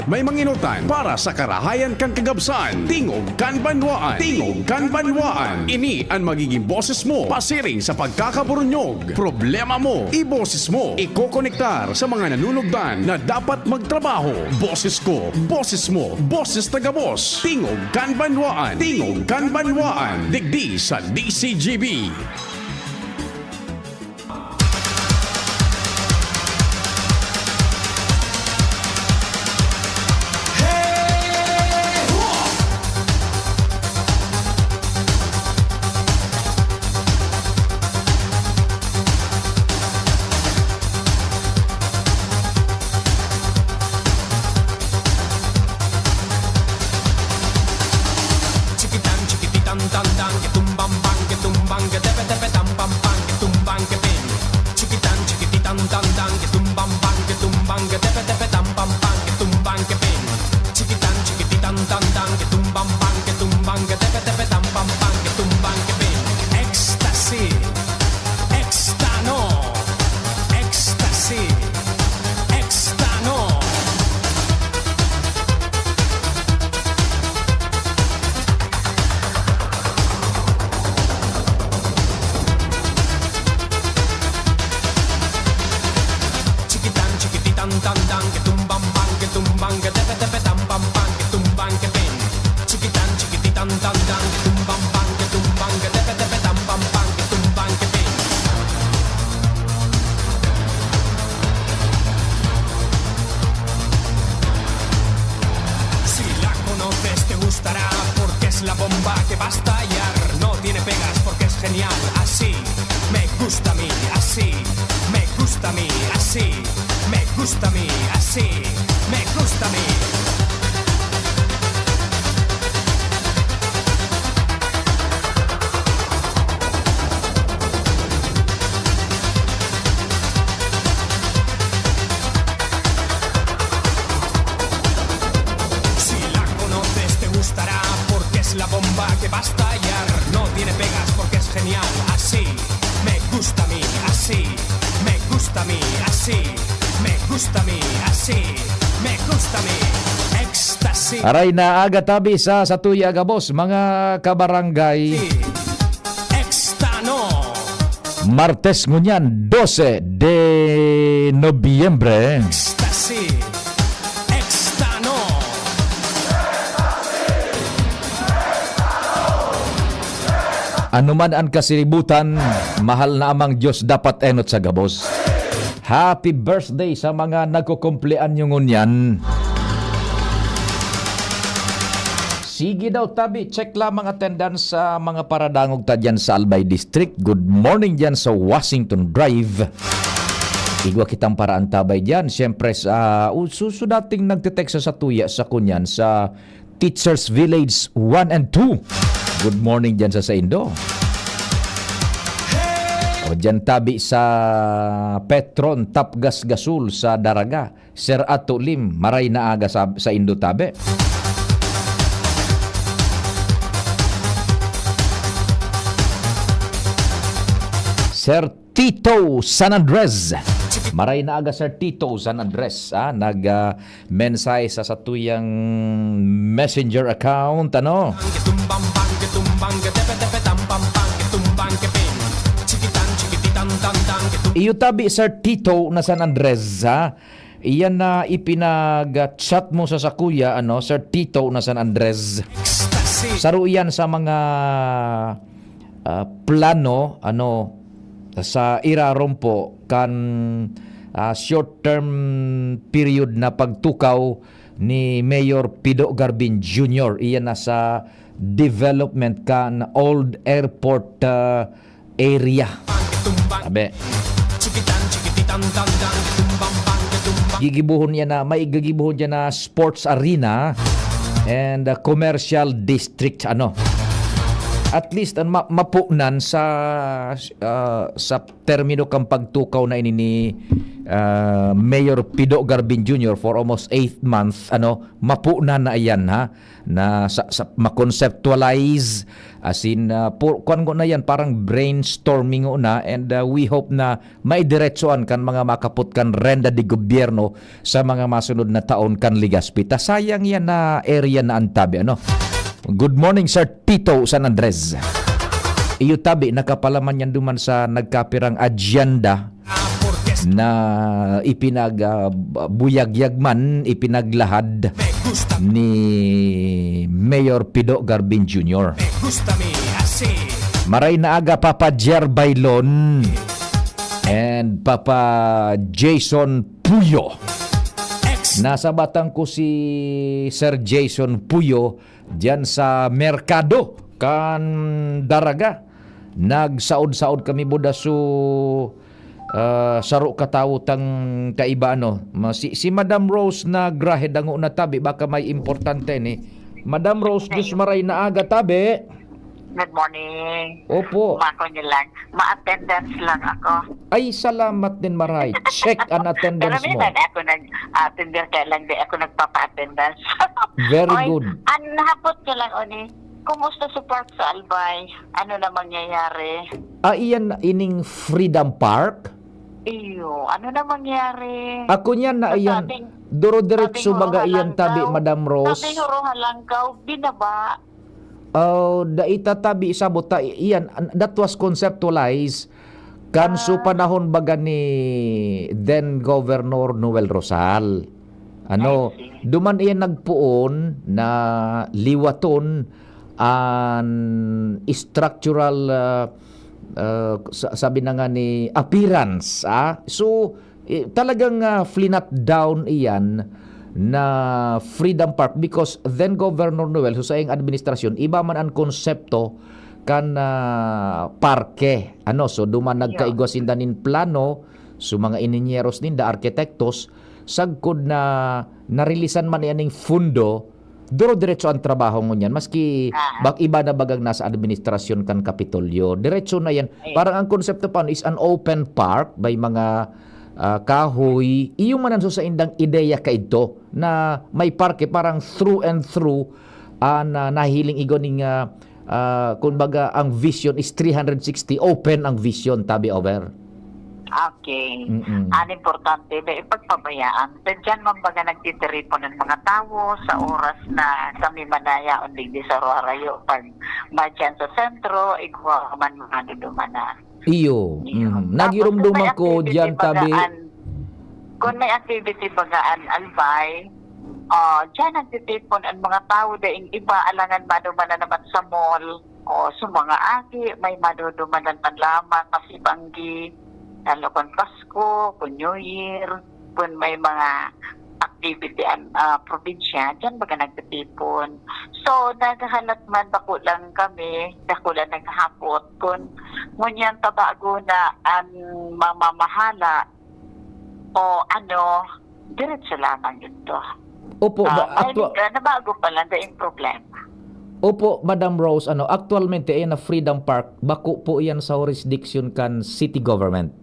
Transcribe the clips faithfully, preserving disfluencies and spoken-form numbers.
May manginutan para sa karahayan kan kagabsan. Tingog kan banwaan. Tingog kan banwaan. Ini an magiging boses mo pasiring sa pagkakaburunyog. Problema mo, iboses mo. Ikokonektar sa mga nanunugdan na dapat magtrabaho. Boses ko, boses mo, boses ta gabos. Tingog kan banwaan. Tingog kan banwaan. Digdi sa D C G B. Chikitan, chikititan, tan, tan, ke tumbang, bang, ke tumbang, ke tepe, tepe, tam, pam, pam, ke tumbang, ke ping. Chikitan, chikititan, tan, tan, ke tumbang, bang, ke tumbang, ke tepe, tepe, tam, pam, pam, ke tumbang, ke ping. Chikitan, chikititan, tan, tan, ke tumbang, bang, ke tumbang, ke tepe, tepe, tam, pam, pam, ke tumbang, ke ping. Ecstasy. Extano. Ecstasy. Extano. Chikitan, chikititan, tan, tan, ke tumbang, bang, ke tumbang, ke tepe, tepe, tam, pam, pam, ke tumbang, ke ping. Chikitan, chikititan, tan, tan, ke tumbang, bang, ke tumbang, ke tepe, tepe, tam, pam, pam, ke tumbang, ke ping. Si la conoces, te gustará, porque es la bomba que va a estallar. No tiene pegas porque es genial, así me gusta a mí, así me gusta a mí, así me gusta a mí, así me gusta a mí. Si la conoces, te gustará, porque es la bomba que va a estallar. No tiene pegas, porque es genial, así me gusta a mí, así me gusta a mí, así me gusta a mí, así me gusta a mí. Ecstasy. Aray na aga tabi sa satuya gabos, mga kabarangay. Extano. Martes ngunyan, dose de Nobyembre. Ecstasy. Extano. Ano man an kasiributan, mahal na Amang Dios, dapat enot sa gabos. Happy birthday sa mga nagkukumpleanyo ngunyan. Sige daw, tabi, check lamang attendance sa mga paradangog ta diyan sa Albay District. Good morning diyan sa Washington Drive. Igwa kitang paraan tabay diyan. Siyempre, sa, uh, susu dating nagte-text sa satuya sa kunyan sa Teachers Village one and two. Good morning diyan sa saindo. O diyan tabi sa Petron, Tapgas Gasul sa Daraga. Sir Ato Lim, maray na aga sa, saindo tabi. Sir Tito San Andres. Maray na aga, Sir Tito San Andres, ah, nag, ah, mensahe sa satuyang messenger account, ano? Iyo tabi, Sir Tito na San Andres, ha? Iyan na ipinag-chat mo sa sakuya, ano, Sir Tito na San Andres. Saro iyan sa mga, ah, plano, ano, sa irarom po kan, ah, short-term period na pagtukaw ni Mayor Pido Garbin Junior. Iyan na sa development kan Old Airport, ah, area. Sabi, gigibuhon niya na, may gigibuhon niya na sports arena and, uh, commercial district, ano. at least, an ma-, mapunan sa, ah, sa termino kan pagtukaw na ini ni, ah, Mayor Pido Garbin Junior for almost eight months, ano, mapunan na iyan, ha? Na sa, sa, ma-conceptualize, as in, ah, pu-, kuwan ko na yan, parang brainstorming ko na, and, ah, we hope na maidiretsoan kan mga makapot kan renda de gobyerno sa mga masunod na taon kan Legazpi. Ta sayang yan na area na an tabi, ano? Good morning, Sir Tito San Andres. Iyo tabi, nakapalaman yan duman sa nagkapirang adyenda na ipinag, ah, buyagyag man, ipinaglahad ni Mayor Pido Garbin Junior. Maray na aga, Papa Jer Bailon and Papa Jason Puyo. Nasa batang ko si Sir Jason Puyo diyan sa merkado kan Daraga. Nagsaod-saod kami buda su, ah, saro ka tawo tang kaiba, ano. Ma-, si, si Madam Rose na grahe dango na tabi, baka may importante ni. Madam Rose, Diyos maray na aga tabi. Good morning. Opo. Mako niyo lang. Ma-attendance lang ako. Ay, salamat din, maray. Check an attendance mo. Pero minsan ako nag-attender, kaya lang di ako nagpapa-attendance. Very good. Oy, an hapot ko lang, Oni, kumusta si Park sa Albay? Ano na mangyayari? Ah, iyan ining Freedom Park? Iyo, ano na mangyayari? Ako niyan na iyan, duro-diretso baga iyan tabi, Madam Rose. Sabi, Huro Halanggaw, binaba. Oh, dai ta tabi isabot ta iyan, an-, that was conceptualized kan su panahon baga ni then Governor Noel Rosal. Ano, duman iyan nagpoon na liwaton an structural, ah, ah, sa-, sabi na nga ni appearance, ah. So, eh, talagang, ah, flinat down iyan na Freedom Park because then Governor Noel, so sa iyang administrasyon, iba man an konsepto kan, ah, parke. Ano, so duman nagkaigwa sinda nin plano, so mga inhinyeros ninda, arkitektos, sagkod na narilisan man iyan ning fundo, duro-diretso an trabaho ngunyan, maski bag-, iba na bagang nasa administrasyon kan Kapitolyo. Diretso na yan. Parang ang konsepto pa is an open park, may mga, ah, kahoy. Iyo man an susaindang ideya kaidto na may parke, parang through and through, ah, na nahiling igwa ning, ah, ah, kumbaga, ang vision is three hundred sixty, open ang vision, tabi over. Okay. Mm-mm. An importante, dai pagpabayaan. Sa diyan man baga nagtitiripon ang mga tawo sa oras na kami manayaon digdi sa Roharayo, pag madyan sa sentro, igwa man mga dudumanan. Iyo. Iyo. Mm. Tapos kung may activity baga an, kung may activity baga an Albay, ah, diyan nagtitipon ang mga tawo, daing iba, alangan maduman na naman sa mall. O, sa mga aki, may madudumanan man lamang, masibanggi, lalo kung Pasko, kung New Year, kung may mga activity an, ah, probinsya, diyan baga nagtitipon. So, naghahalat man, bako lang kami, bako lang naghahapot, kung ngunyan ta bago na an mamamahala, o ano, diretso lamang ito. Opo, ah, ba-, may actual- nagka-, nabago pa lang, daing problema. Opo, Madam Rose, ano, aktualmente, ayan na Freedom Park, bako po iyan sa jurisdiction kan city government.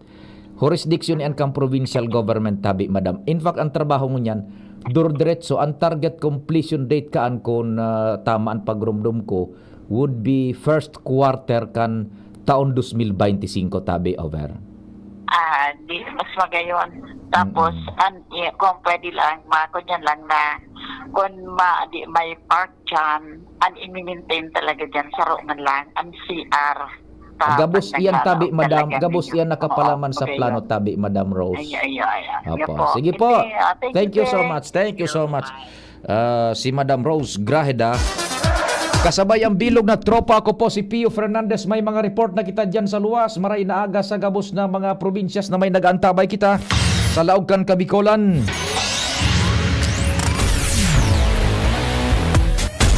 Jurisdiction iyan kan provincial government, tabi, Madam. In fact, ang trabaho ngunyan, dur-, diretso, ang target completion date kaan, kung, ah, tama ang pagrumdom ko, would be first quarter kan taon dos mil beinti singko, tabi, over. Ah, di mas magayon. Tapos, Mm-mm. an, i-, kung pwede lang, ma-, kunyan lang na, kung ma-, di may park dyan, an i-maintain talaga dyan, saro man lang, an C R. Gabos iyan, tabi, madam. Gabos iyan nakapalaman sa plano, tabi, Madam Rose. Ay, ay, ay, ay. Opo. Sige po. Thank you so much. Thank you so much. Ah, si Madam Rose Grajeda. Kasabay ang bilog na tropa ko po, si Pio Fernandez. May mga report na kita dyan sa luwas. Maray na aga sa gabos na mga probinsyas na may nag-aantabay kita sa laog kan Kabikolan.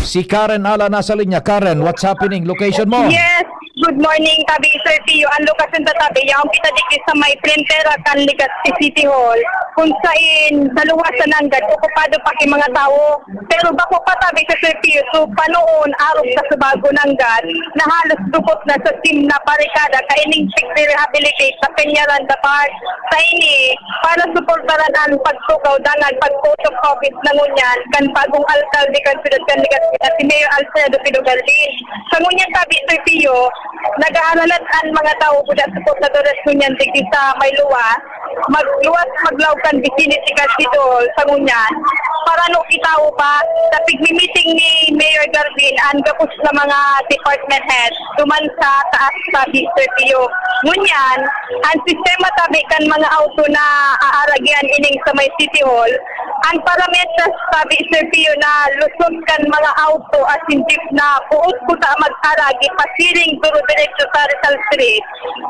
Si Karen Ala nasa linya. Karen, what's happening? Location mo? Yes. Good morning, tabi Sir Pio. Ang lokasyon ta tabi, yaon kita digdi sa may frentera kan Legazpi City Hall. Kung sain, sa luwasan nanggad, okupado pa ki mga tawo. Pero bako pa tabi sa Sir Pio, so panoon, arog sa Subago nanggad, na halos dukot na sa sim na barikada, kaining pig-rehabilitate sa Peñaranda Park. Sa ini, para suportaran ang pagtukaw dangan pag-oath of office na ngunyan kan bagong alkalde kan siyudad kan Legazpi na si Mayor Alfredo Pino Galvin. Sa ngunyan tabi, Sir Pio, naghahalat an mga tawo kuda suportadores ngunyan digdi sa may luwas, magluwas maglaog kan vicinity kan City Hall sa ngunyan. Para no kitao pa, sa pigmi-meeting ni Mayor Galvin, ang gabos na mga department head, duman sa taas tabi, Sir Pio. Ngunyan, ang sistema tabi kan mga auto na aaragihan ining sa may City Hall, ang parameters tabi, Sir Pio, na lusot kan mga auto asin jeep na buot kuta mag-aragi pasiring duro diretso sa Rizal Street,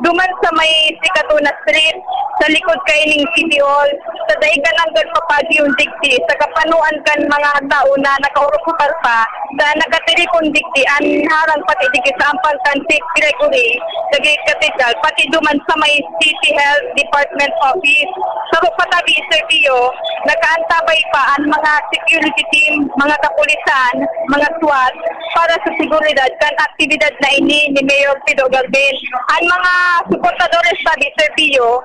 duman sa may Sikatuna Street, sa likod kaining City Hall, sa dai ka nanggad papagiyong digdi, sa kapanoan kan mga tao na nakaurupar pa, sa nakatiripon digdi, an harang pati digdi sa ampang kan Saint Gregory, sa Great Cathedral, pati duman sa may City Health Department Office. Sa patabi, Sir Pio, nakaantabay pa ang mga security team, mga kapulisan, mga SWAT, para sa seguridad kan aktibidad na ini ni Mayor Pido Galvin. Ang mga suportadores tabi, Sir Pio,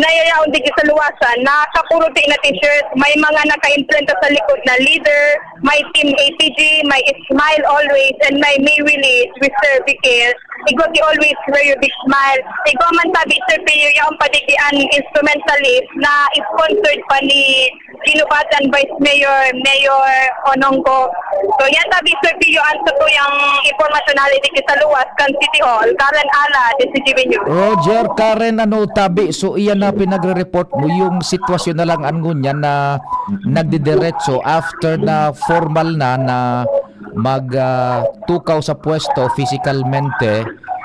na yayaon digdi sa luwasan, nakapuruti na t-shirt, may mga nakaimprenta sa likod na leader, may Team A P G, may Smile Always, and may May We Lead, We Serve, We Care. Igwa ti Always Wear Your Big Smile. Igwa man tabi, Sir Pio, yaon pa digdi an instrumentalist na sponsored pa ni Ginubatan Vice Mayor, Mayor Onongo. So, yan tabi, Sir Pio, ang satuyang impormasyon hali digdi sa luwas kan City Hall. Karen Ala, D C G B News. Roger, Karen, ano tabi? So, iyan na pinagre-report mo, yung sitwasyon na lang an ngunyan na nagdidiretso after na formal na, na mag, ah, tukaw sa pwesto fisikalmente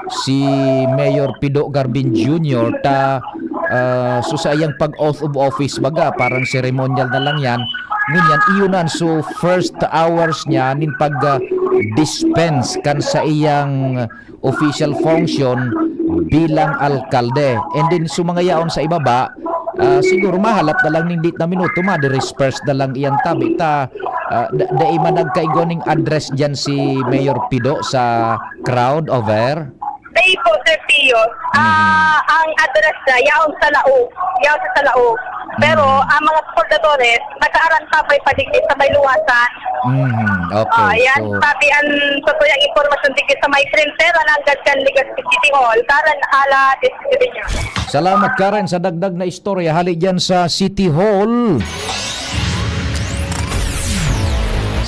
si Mayor Pido Garbin Junior ta, ah, so sa iyang pag-oath of office, baga, parang ceremonial na lang yan. Ngunyan, iyon na. So, first hours niya nin pag, ah, dispense kan sa iyang official function bilang alkalde. And then, so mga yaon sa ibaba, ah, siguro mahalat na lang nin dit na minuto, madisperse na lang iyan tabi ta, ah, da-, dai man nagkaigwa ning address diyan si Mayor Pido sa crowd over? Dai po, Sir Pio. Ah, ang address na, yaon sa laog. Yaon sa laog. Pero Mm. ang mga suportadores, nag-aarantabay pa digdi sa may luwasan. Mhm, okay. Ah, yan, So, sabi ang satuyang impormasyon digdi sa may frentera nanggad kan Legazpi City Hall. Karen Ala, D C G B News. Salamat, Karen, sa dagdag na istorya hali diyan sa City Hall.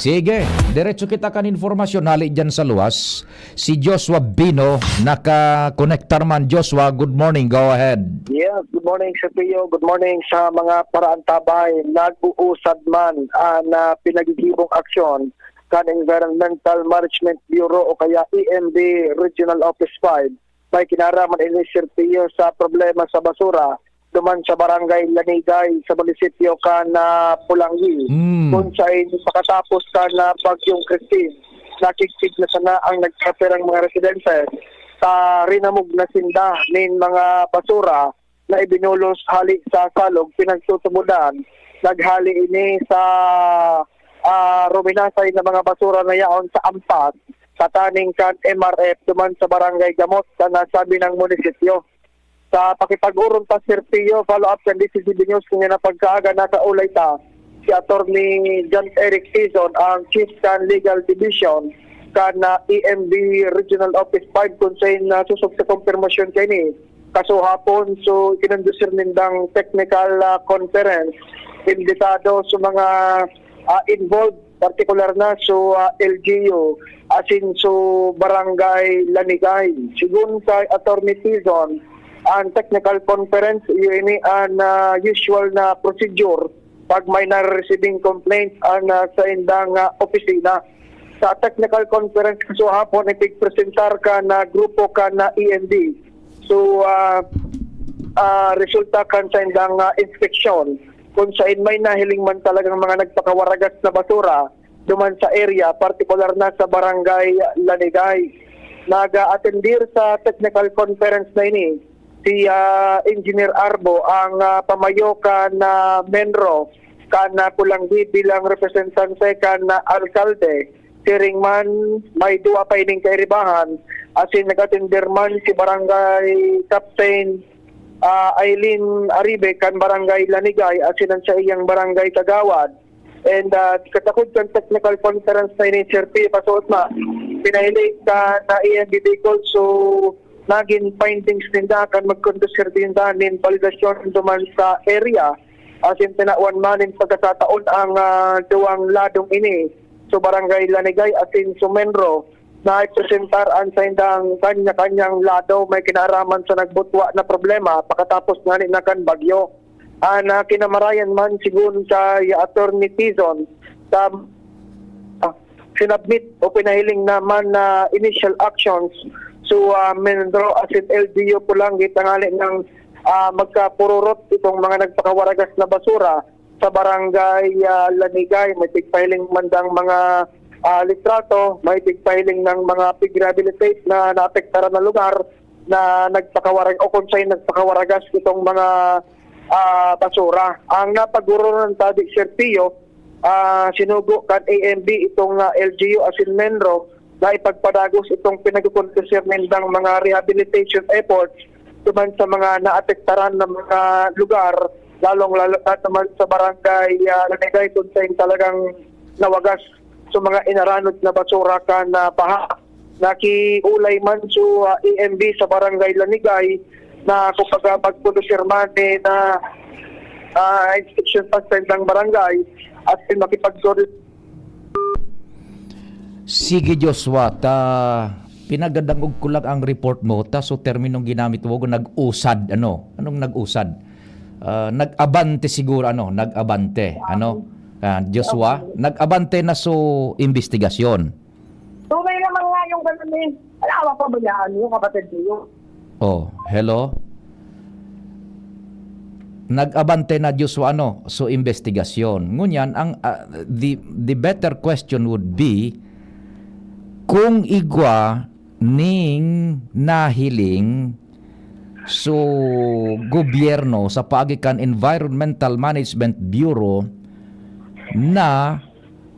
Sige, diretso kita kan informasyon hali diyan sa luwas. Si Joshua Bino nakakonektar man. Joshua, good morning. Go ahead. Yes, good morning, Sir Pio. Good morning sa mga paraantabay. Nag-uusad man ang, ah, pinagigibong aksyon kan Environmental Management Bureau o kaya E M B Regional Office five. May kinaraman ini, Sir Pio, sa problema sa basura duman sa Barangay Lanigay sa munisipyo kan, ah, Polangui, Mm. kung sain pakatapos kan, ah, Bagyong Christine, nakigtig na sana ang nagkapirang mga residente sa rinamog na sinda nin mga basura na ibinulos hali sa salog pinagtutubodan. Naghali ini sa, ah, ruminasay na mga basura na yaon sa ampas sa taning kan M R F duman sa Barangay Gamot sa nasabi ng munisipyo. Sa pakipag-oron pa, Sir Pio, follow up kan D C G B News, kung yan ang pagkaaga, nakaulay ta si Attorney John Eric Tizon, ang Chief kan Legal Division kan, ah, E M B Regional Office five, kung sain na susog sa kumpirmasyon kaini. Kasuhapon, so, kinondusir nindang technical, ah, conference, imbitado sa mga, ah, involved, partikular na so, ah, L G U, asin so Barangay Lanigay. Sigon kay Attorney Tizon, ang technical conference, iyo ini an, ah, usual na procedure pag may nare-receiving complaint an, ah, saindang, ah, opisina. Sa technical conference kasuhapon, ipigpresentar kan, ah, grupo kan, ah, E M B. So, ah, ah, resulta kan saindang, ah, inspeksyon, kung sain may nahiling man talagang mga nagpakawaragas na basura duman sa area, partikular na sa Barangay Lanigay. Nag-aatendir sa technical conference na ini si, ah, Engineer Arbo, ang, ah, pamayo kan, ah, MENRO, kan, ah, Polangui bilang representante kan, ah, alkalde. Siring man, may duwa pa ining kairibahan, asin nag-atender man si Barangay Captain, ah, Aileen Aribe kan Barangay Lanigay, asin ang saiyang barangay kagawad. And, ah, katakod kan technical conference na ini, Sir P, pasaot na, pinahiling kan, ah, E M B Bicol, so, nagin findings ninda kan magkondusir ninda nin validasyon duman sa area. Asin tinawan man nin pagkakataon ang, ah, duwang ladong ini, so Barangay Lanigay asin so MENRO, na ipresentar an saindang kanya-kanyang lado may kinaaraman sa nagbutwa na problema pakatapos ngani na kan bagyo. An, ah, kinamarayan man, sigon kay Attorney Tizon, sa, ah, sinabmit o pinahiling naman na initial actions, so, ah, MENRO asin L G U Polangui tanganing, ah, magkapururot itong mga nagpakawaragas na basura sa Barangay, ah, Lanigay. May tigpahiling man dang mga, ah, litrato, may tigpahiling ng mga pig-rehabilitate na naapektaran na lugar na nagpakawarag-, o kung saan nagpakawaragas itong mga, ah, basura. Ang napagurungan tabi, Sir Pio, ah, sinugo kan A M B itong, ah, L G U asin MENRO na ipagpadagos itong pinagkukondusir nindang mga rehabilitation efforts duman sa mga naapektaran na mga lugar, lalong-lalo na naman sa barangay, ah, Lanigay, kung saan talagang nawagas sa mga inaranod na basura kan, ah, baha. Nakiulay man so, ah, A M B sa barangay Lanigay na kumbaga magprodusir man, eh, na, ah, inspection pa sa ilang barangay at makipag-, Sige, Joshua, ta pinagadangog ko lang ang report mo, ta so terminong ginamit mo, nag-usad, ano? Anong nag-usad? Ah, nag-abante siguro, ano? Nag-abante, ano? Ah, Joshua, nag-abante na so investigasyon. Tunay naman nga yung ganun eh. Alam pa ba niya ano yung kapatid niyo? Oh, hello? Nag-abante na, Joshua, ano, so investigasyon. Ngunyan, ang, ah, the, the better question would be, kung igwa ning nahiling so gobyerno sa paagi kan Environmental Management Bureau na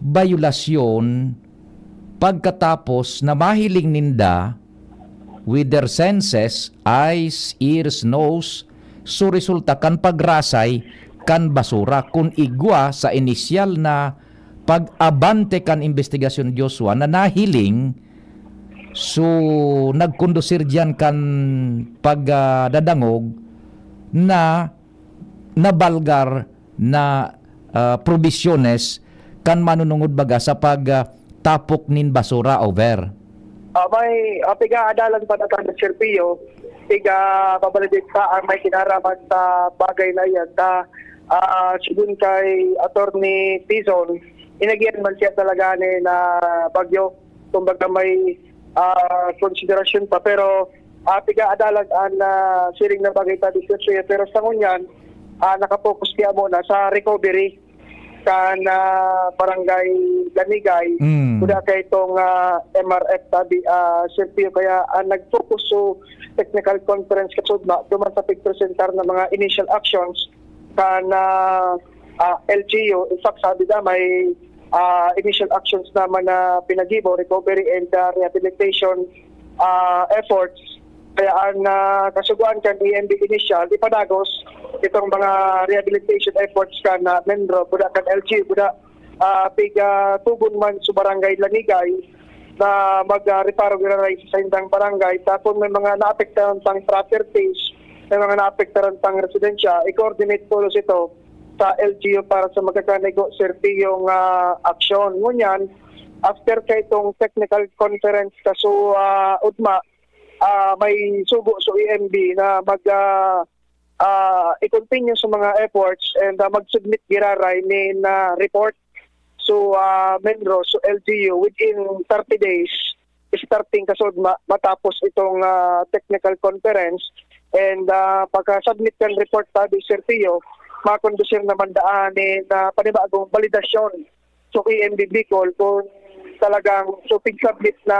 bayolasyon pagkatapos na mahiling ninda with their senses, eyes, ears, nose, so resulta kan pagrasay kan basura kun igwa sa inisyal na pag-abante kan investigasyon, Joshua, na nahiling, so nagkondusir diyan kan pagdadangog na nabalgar na, ah, probisyones kan manunungod baga sa pag, ah, tapok nin basura over. Ah, may, ah, piga-adalan pa na kan Sir Pio, piga-pabalidit pa ang may kinaraman sa bagay na iyan. Ta, ah, sigun kay Attorney Tizon, inagihan man siya talaga ni na bagyo. Kumbaga may, ah, konsiderasyon pa. Pero, ah, piga-adalan ang, ah, siring na bagay ta, Sir Pio. Pero sa ngunyan, ah, nakapokus kaya muna sa recovery kan, ah, barangay Lanigay, Mm. kuda kay itong, ah, M R F tabi, ah, Sir Pio. Kaya ang nag-focus so technical conference kasudma, duman sa pagpresentar ng mga initial actions kan, ah, ah, L G U. In fact, sabi na may, ah, initial actions naman na pinagibo, recovery and, ah, rehabilitation, ah, efforts. Kaya ang, ah, kasugoan kan E M B initial, ipadagos itong mga rehabilitation efforts kan, ah, MENRO, buda kan L G U, buda, ah, piga tugon man sa barangay Lanigay na mag, ah, reparo giraray sa saindang barangay. Tapos may mga naapektaran pang properties, may mga naapektaran pang residensya, i-coordinate po ito sa L G U para sa magkakanigo, Sir Pio, nga aksyon. Ngunyan, after sa itong technical conference kaso, ah, ugma, ah, may sugo so E M B na mag, ah, ah, i-continue sa mga efforts and, ah, mag-submit giraray nin, ah, report so, ah, MENRO, so L G U within thirty days starting kasod ma- matapos itong, ah, technical conference. And, ah, pagka-submit kan report tabi, Sir Pio, makondusir naman daan nin, ah, panibagong validasyon so E M B Bicol kung talagang so pig-submit na,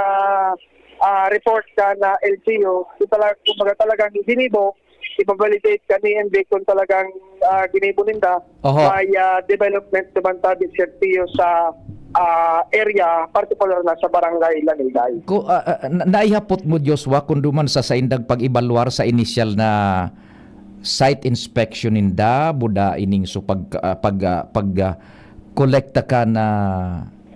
ah, report kan, ah, L G U, kung tala-, kumbaga talagang ginibo, ibabalidate kan E M B kung talagang, ah, ginibo ninda, Oho. may, ah, development naman tabi, Sir Pio, sa, ah, area, partikular na sa Barangay Lanigay. Ku-, ah, ah, na-, naihapot mo, Joshua, kung duman sa saindang pag-ebalwar sa inisyal na site inspection ninda, buda ining so pag, ah, pag, ah, pag, ah, kolekta kan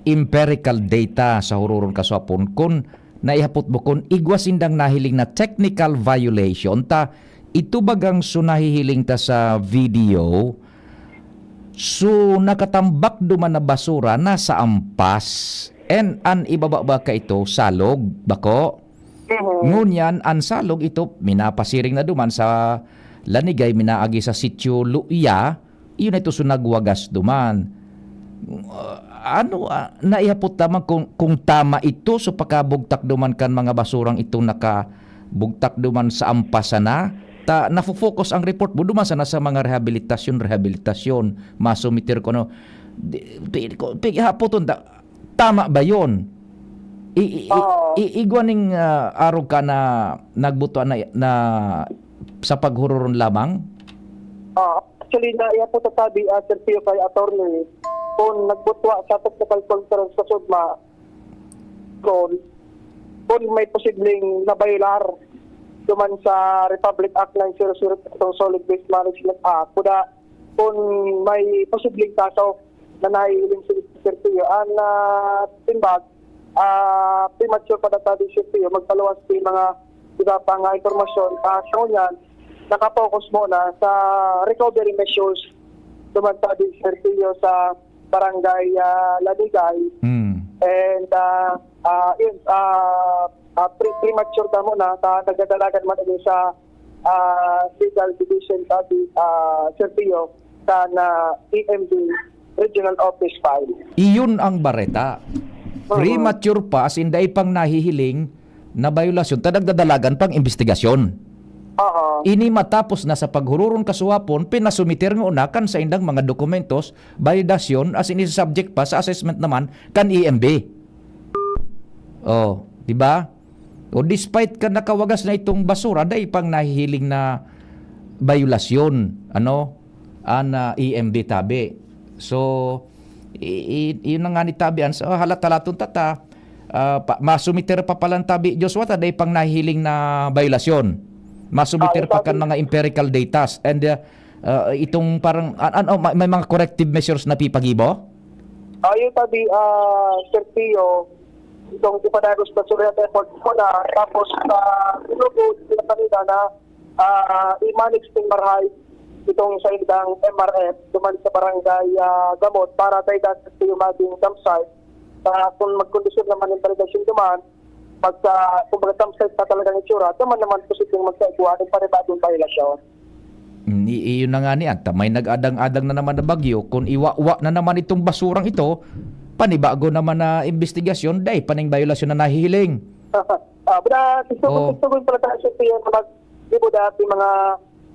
empirical data sa huroron kasuapon, kun naihapot mo kun igwa sindang nahiling na technical violation, ta ito bagang so nahihiling ta sa video, so nakatambak duman na basura nasa ampas, and an ibaba ba kaito, salog, bako? Mhm. Ngunyan, an salog ito, minapasiring na duman sa Lanigay, minaagi sa Sitio Luya, iyo na ito so nagwagas duman. Ah, ano, ah, naihapot lamang kung, kung tama ito, so pakabugtak duman kan mga basurang ito nakabugtak duman sa ampas sana? Ta, nafo-focus ang report mo duman sana sa mga rehabilitasyon, rehabilitasyon, masumiter ko, no? Di, pi-, ko, pi-, hapoton ta, tama ba yon? I, i, i, Oo. i, igwa ning, ah, arog ka na nagbutwa na, na sa paghuroron lamang? Ah, actually, na, iya po sasabi, ah, Sir Pio, kay attorney, kung nagbutwa sa technical conference sa SODMA, kung, kung may posibleng nabayular duman sa Republic Act nine zero zero two, Solid Waste Management Act, kuda kung may posibleng kaso na nahihiling si Sir Pio. An, ah, timbag, ah, premature pa data di Sir Pio, magpaluwas di mga iba pa nga impormasyon. Ah, sa ngunyan, nakapokus muna sa recovery measures duman sa di Sir Pio sa barangay, ah, Lanigay. Hmm. And, ah, ah, yun, ah, ah, pre-, premature ka muna, sa nagdadalagan man ini sa, ah, legal division sa di, ah, Sir Pio, sa na E M D Regional Office file. Iyon ang bareta. Mhm. Premature pa, as in, dai pang nahihiling na bayolasyon, ta nagdadalagan pang imbestigasyon. Oo. Ini matapos na sa paghuroron kasuhapon, pinasumiter ngona kan saindang mga dokumentos, validasyon, as in, subject pa sa assessment naman kan E M B. Oh, di ba? O, despite ka nakawagas na itong basura, dai pang nahihiling na bayolasyon, ano, an, ah, E M B tabi. So, i-, i-, yun na nga ni tabi, an, so, halat-halaton tata, ah, pa, masumiter pa palan tabi, Joshua, ta dai pang nahihiling na bayolasyon. Masumiter Ah, pa kan sabi mga empirical datas. And, ah, ah, itong parang, an-, ano, may, may mga corrective measures na pipagibo? Ayon sabi, ah, Sir Pio, itong ipadagos na surya effort ko na, tapos sa grupo, sila kanila na, ah, i-manage ng marahay itong sa indang M R F, duman sa barangay, ah, Gamot, para sa indang Sir Pio maging dump site. Ah, kung magkondisyon naman yung validation duman, pagka, kumbaga, dump site na talagang itsura, duman naman posibleng magkaigwa ng panibagong violation. Mm, i-, iyon na nga ni, anta may nag-adang-adang na naman na bagyo, kung iwawa na naman itong basurang ito, panibago naman na imbestigasyon, dai pa ning bayolasyon na nahihiling. Ah, buda, gusto ko, Oo. gusto ko pala tayo sa P M na mag-, di ba dati mga,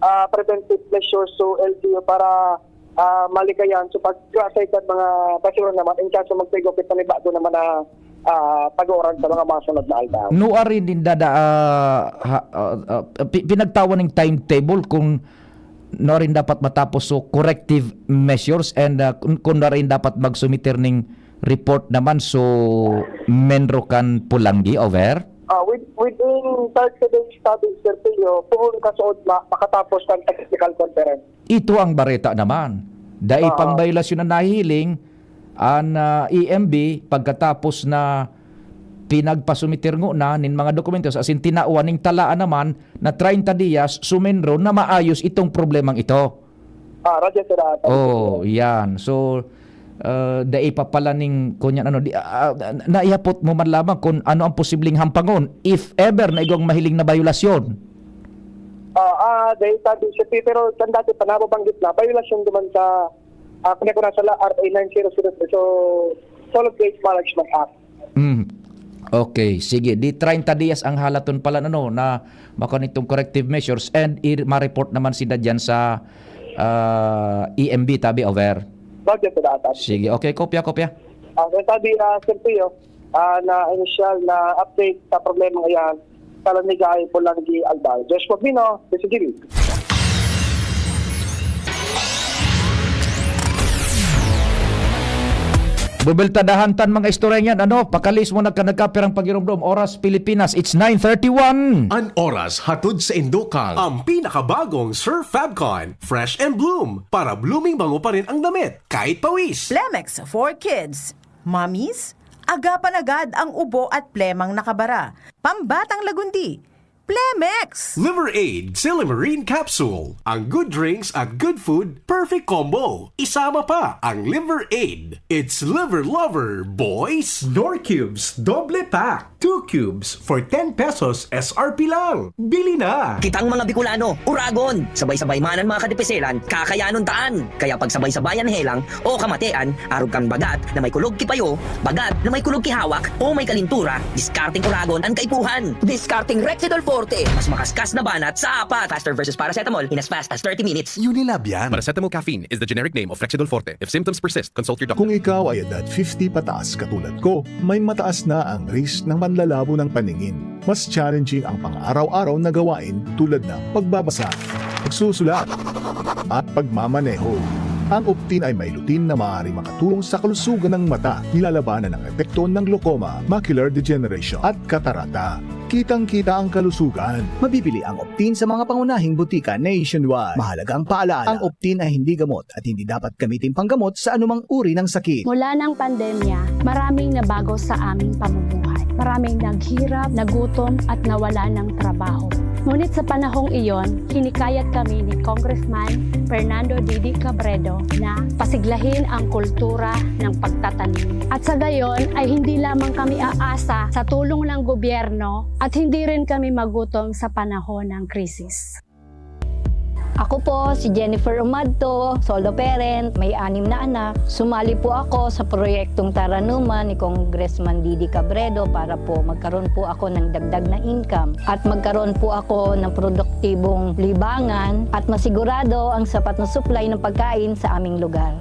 ah, preventive measures sa L G U para, ah, malikayan sa pag-classify kan mga basura naman, in kaso magpigupit panibago naman na, ah, pag-uuran sa mga masunod na aldaw. Nuarin din dada, ah, ha, ah, ah, pi-, pinagtawan ng timetable kung nuarin dapat matapos so corrective measures and, ah, kun, kun nuarin dapat magsumiter ning report naman so Menro kan Polangui, over? Ah, with-, within thirty days, sabi, Sir Pio, poon kasuod ma-, makatapos kan technical conference. Ito ang bareta naman. Dai Oo. pang bayolasyon na nahihiling an, ah, E M B pagkatapos na pinagpasumiter ngona nin mga dokumentos, as in, tinawan ning talaan naman na treinta dias, so Menro, na maayos itong problemang ito. Ah, radyo sila. Oh, yan. So, ah, dai pa pala ning, kunyan, ano, di, ah, ah, naihapot mo man lamang kung ano ang posibleng hampangon, if ever na igwang mahiling na bayolasyon. Ah, ah, dahil sabi, Sir P, pero kan dati pa nababanggit na, bayolasyon naman sa, ah, kanya ko na sa la-, R A nine zero zero, so, Solid Waste Management Act. Mm. Okay, sige. Di treinta dias ang halaton pala, ano, na makuha nitong corrective measures and i-, ma-report naman sila dyan sa, ah, E M B, tabi, over. Roger, salamat. Sige, okay. Kopya, kopya. Ah, kaya sabi, ah, Sir Pio, ah, na inisyal na update sa problemang iyan sa Lanigay, Polangui, Albay. Joshua Bino, Desidivi. Bubeltadahan tan mga istorya niyan, ano? Pakalis mo nagka-, nagkapirang pagiromdom. Oras, Pilipinas, it's nine thirty-one. An oras hatod sa Indokang. Ang pinakabagong Surf Fabcon, Fresh and Bloom, para blooming bango pa rin ang damit, kahit pawis. Plemex for kids. Mommies, agapan agad ang ubo at plemang nakabara. Pambatang lagundi, Plemex! Liver Aid, Silimarine Capsule. Ang good drinks at good food, perfect combo. Isama pa ang Liver Aid. It's Liver Lover, boys! Knorr Cubes, doble pack. Two cubes for ten pesos S R P lang. Bili na! Kitang mga Bicolano, Uragon! Sabay-sabay man an mga kadipiselan, kakayanon taan. Kaya pagsabay-sabayan helang o kamatean, arog kan bagat na may kulog ki payo, bagat na may kulog ki hawak, o may kalintura, diskarteng Uragon an kaipuhan. Diskarteng Rexidol Forte, mas makaskas na banat sa apat. Faster versus paracetamol in as fast as thirty minutes. Unilab yan. Paracetamol caffeine is the generic name of Rexidol Forte. If symptoms persist, consult your doctor. Kung ikaw ay edad fifty pataas katulad ko, may mataas na ang risk ng panlalabo ng paningin. Mas challenging ang pang-araw-araw na gawain tulad ng pagbabasa, pagsusulat, at pagmamaneho. Ang Optin ay may lutein na maaaring makatulong sa kalusugan ng mata, nilalabanan ang epekto ng glaucoma, macular degeneration, at katarata. Kitang-kita ang kalusugan. Mabibili ang Optin sa mga pangunahing butika nationwide. Mahalagang paalala, ang Optin ay hindi gamot at hindi dapat gamiting panggamot sa anumang uri ng sakit. Mula ng pandemya, maraming nabago sa aming pamumuhay. Maraming naghirap, nagutom, at nawala ng trabaho. Ngunit sa panahong iyon, hinikayat kami ni Congressman Fernando Didi Cabredo na pasiglahin ang kultura ng pagtatanim. At sa gayon ay hindi lamang kami aasa sa tulong ng gobyerno at hindi rin kami magutom sa panahon ng krisis. Ako po si Jennifer Umadto, solo parent, may anim na anak. Sumali po ako sa proyektong Taranuman ni Congressman Didi Cabredo para po magkaroon po ako ng dagdag na income at magkaroon po ako ng produktibong libangan at masigurado ang sapat na supply ng pagkain sa aming lugar.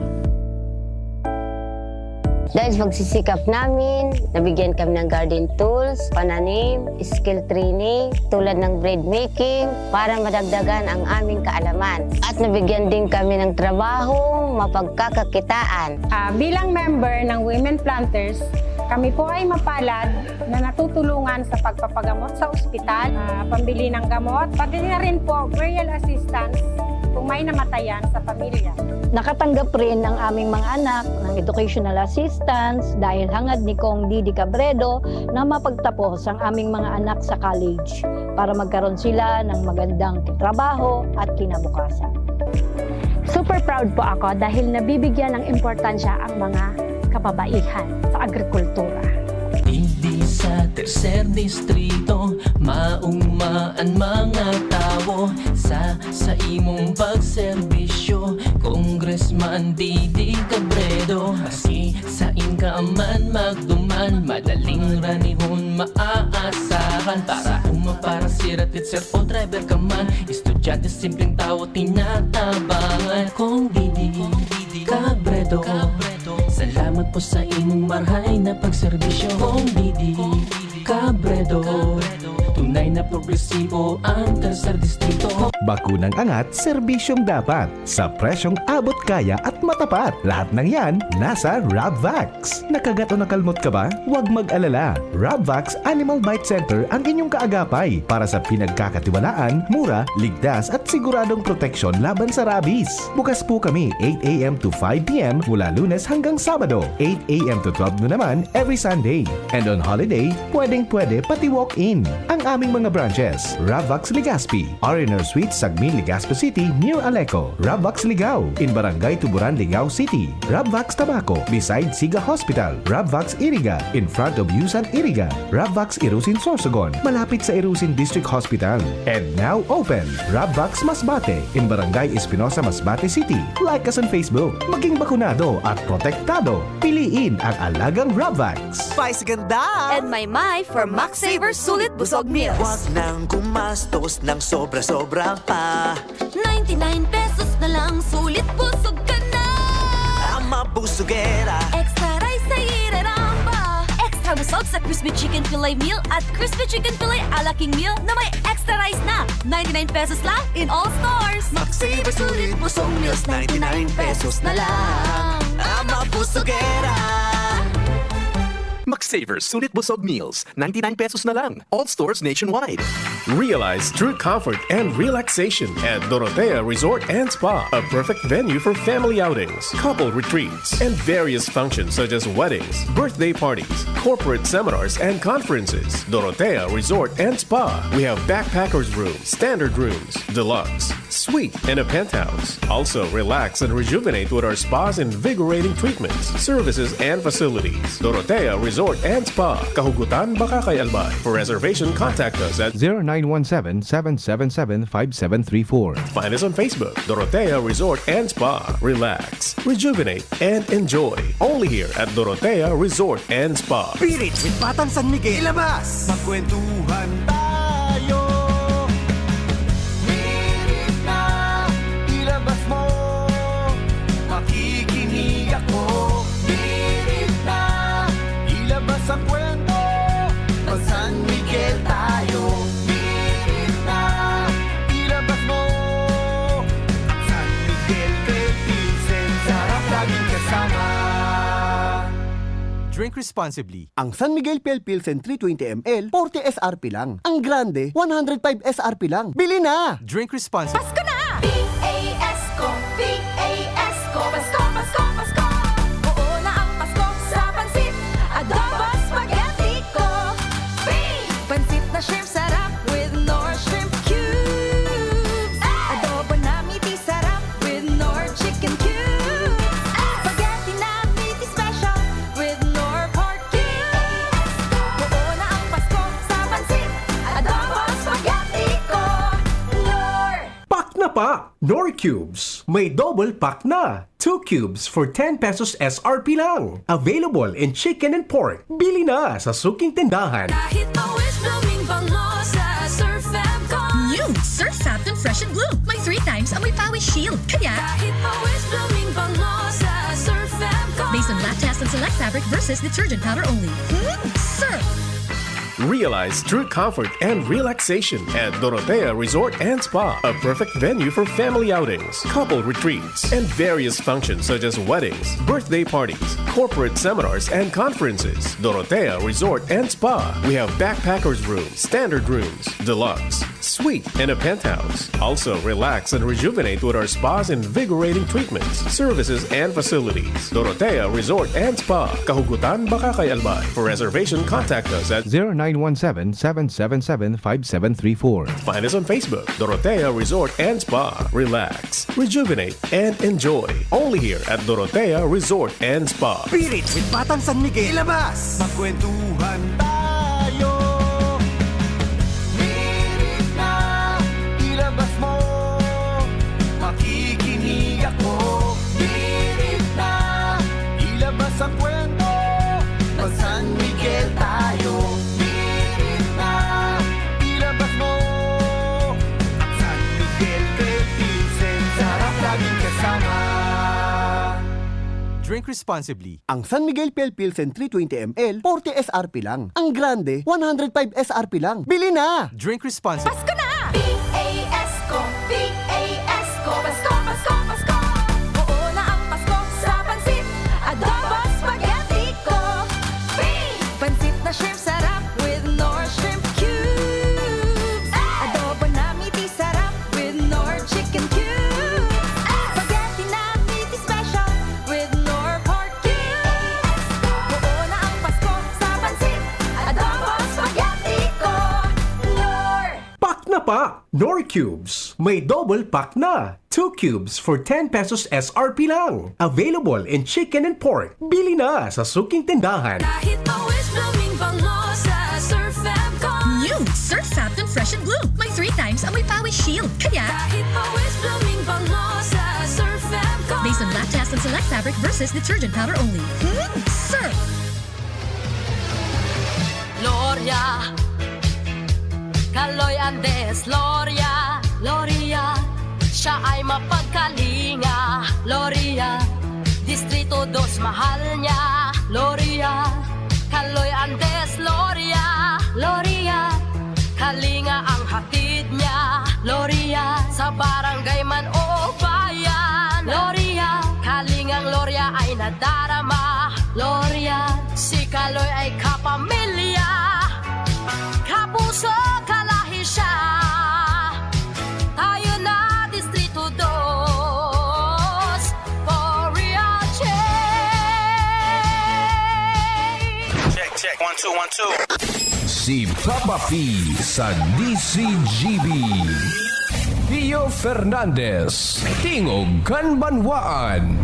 Dahil sa pagsisikap namin, nabigyan kami ng garden tools, pananim, skill training, tulad ng bread making, para madagdagan ang aming kaalaman. At nabigyan din kami ng trabahong mapagkakakitaan. Ah, bilang member ng Women Planters, kami po ay mapalad na natutulungan sa pagpapagamot sa ospital, ah, pambili ng gamot, pati na rin po burial assistance kung may namatayan sa pamilya. Nakatanggap rin ang aming mga anak ng educational assistance dahil hangad ni Cong Didi Cabredo na mapagtapos ang aming mga anak sa college para magkaroon sila ng magandang trabaho at kinabukasan. Super proud po ako dahil nabibigyan ng importansya ang mga kababaihan sa agrikultura. Digdi sa Tercer Distrito, mauma an mga tawo sa, sa imong pagserbisyo, Congressman Didi Cabredo. Maski sain ka man magduman, madaling ranihon maaasahan. Para uma, para sira, teacher o driver ka man, estudyante, simpleng tawo, tinatabangan. Cong Didi Cabredo, salamat po sa imong marhay na pagserbisyo. Cong Didi Cabredo, tunay na progresibo ang Tercer Distrito. Bakunang angat, serbisyong dapat, sa presyong abot kaya at matapat. Lahat ng yan, nasa Rabvax. Nakagat o nakalmot ka ba? Huwag mag-alala. Rabvax Animal Bite Center ang inyong kaagapay para sa pinagkakatiwalaan, mura, ligtas at siguradong proteksyon laban sa rabies. Bukas po kami eight a m to five p m mula Lunes hanggang Sabado, eight a m to twelve noon naman every Sunday. And on holiday, pwedeng-pwede pati walk-in. Ang aming mga branches, Rabvax Legazpi, R and R Suites, Sagmin, Legazpi City, near Aleco, Rabvax Ligao, in Barangay Tuburan, Ligao City, Rabvax Tabaco, beside Siga Hospital, Rabvax Iriga, in front of Yusan Iriga, Rabvax Irusin Sorsogon, malapit sa Irusin District Hospital. And now open, Rabvax Masbate, in Barangay Espinosa, Masbate City. Like us on Facebook. Maging bakunado at protektado. Piliin ang alagang Rabvax. Spicy ganda! And Maymay for Max Saver Sulit Busog Meals. Wag nang gumastos ng sobra-sobra pa. Ninety-nine pesos na lang, sulit busog ka na. Ang mabusugera. Extra rice sa ireramba. Extra busog Crispy Chicken Fillet Meal at Crispy Chicken Fillet a la King Meal na may extra rice na. Ninety-nine pesos lang in all stores. Magsave sulit, busog meals, ninety-nine pesos na lang. Ama Busogera! Magsave sulit, busog meals, ninety-nine pesos na lang. All stores nationwide. Realize true comfort and relaxation at Dorotea Resort and Spa, a perfect venue for family outings, couple retreats, and various functions such as weddings, birthday parties, corporate seminars, and conferences. Dorotea Resort and Spa. We have backpackers room, standard rooms, deluxe, suite, and a penthouse. Also, relax and rejuvenate with our spa's invigorating treatments, services, and facilities. Dorotea Resort and Spa, Kahugutan, Bacacay, Albay. For reservation, contact us at zero nine one seven, seven seven seven, five seven three four. Find us on Facebook, Dorotea Resort and Spa. Relax, rejuvenate, and enjoy. Only here at Dorotea Resort and Spa. Pirit with Batang San Miguel. Ilabas! Magkwentuhan tayo. Pirit na, ilabas mo. Makikinig ako. Pirit na, ilabas ang kwento. Mag San Miguel tayo. Pirit na, ilabas mo. Ang San Miguel Pale Pilsen, sarap laging kasama. Drink responsibly. Ang San Miguel Pale Pilsen three twenty M L, forty S R P lang. Ang grande, one hundred five S R P lang. Bili na! Drink responsibly. Pasko na! P A S ko, P A S ko, Pasko, Pasko, Pasko. Oo na ang Pasko sa pansit, adobo, spaghetti ko. Free! Pansit na shrimp sarap with Knorr shrimp cubes. Adobo na miti sarap with Knorr chicken cubes. Spaghetti na miti special with Knorr pork cubes. Oo na ang Pasko sa pansit, adobo, spaghetti ko. Knorr! Pack na pa! Knorr Cubes! May double pack na! Two cubes for ten pesos S R P lang. Available in chicken and pork. Bili na sa suking tindahan. Kahit pawis, blooming bango sa Surf Fam ko. New Surf Satin Fresh and Bloom. May three times amoy pawis shield. Kaya kahit pawis, blooming bango sa Surf Fam ko. Based on lab test and select fabric versus detergent powder only. Hmm? Surf! Realize true comfort and relaxation at Dorotea Resort and Spa, a perfect venue for family outings, couple retreats, and various functions such as weddings, birthday parties, corporate seminars, and conferences. Dorotea Resort and Spa. We have backpackers room, standard rooms, deluxe, suite, and a penthouse. Also, relax and rejuvenate with our spa's invigorating treatments, services, and facilities. Dorotea Resort and Spa, Kahugutan, Bacacay, Albay. For reservation, contact us at zero nine one seven, seven seven seven, five seven three four. Find us on Facebook, Dorotea Resort and Spa. Relax, rejuvenate, and enjoy. Only here at Dorotea Resort and Spa. Pirit with Batang San Miguel. Ilabas! Magkwentuhan tayo. Pirit na, ilabas mo. Makikinig ako. Pirit na, ilabas ang kwento. Mag San Miguel tayo. Pirit na, ilabas mo. Ang San Miguel Pale Pilsen, sarap laging kasama. Drink responsibly. Ang San Miguel Pale Pilsen three twenty M L, forty S R P lang. Ang grande, one hundred five S R P lang. Bili na! Drink responsibly. Pasko na! P A S ko, P A S ko, Pasko, Pasko, Pasko. Oo na ang Pasko sa pansit, adobo, spaghetti ko. Free! Pansit na shrimp sarap with Knorr shrimp cubes. Adobo na miti sarap with Knorr chicken cubes. Spaghetti na miti special with Knorr pork cubes. Buo na ang Pasko sa pansit, adobo, spaghetti ko. Knorr! Pack na pa! Knorr Cubes! May double pack na! Two cubes for ten pesos S R P lang. Available in chicken and pork. Bili na sa suking tindahan. Kahit pawis, blooming bango sa Surf Fam ko. New Surf Satin Fresh and Bloom. May three times amoy pawis shield. Kaya kahit pawis, blooming bango sa Surf Fam ko. Based on lab test and select fabric versus detergent powder only. Hmm? Surf! Gloria, Kaloy Andes, Gloria, Gloria. Siya ay mapagkalinga, Gloria. Distrito dos, mahal niya, Gloria. Kaloy Andes, Gloria. Barangay man o bayan, Gloria, kalingang Gloria ay nadarama. Gloria, si Kaloy ay kapamilya. Kapuso, kalahi siya. Tayo na, Distrito Dos, for real change. Check, check. One, two, one, two. Si Papa P sa D C G B. Pio Fernandez, Tingog kan Banwaan.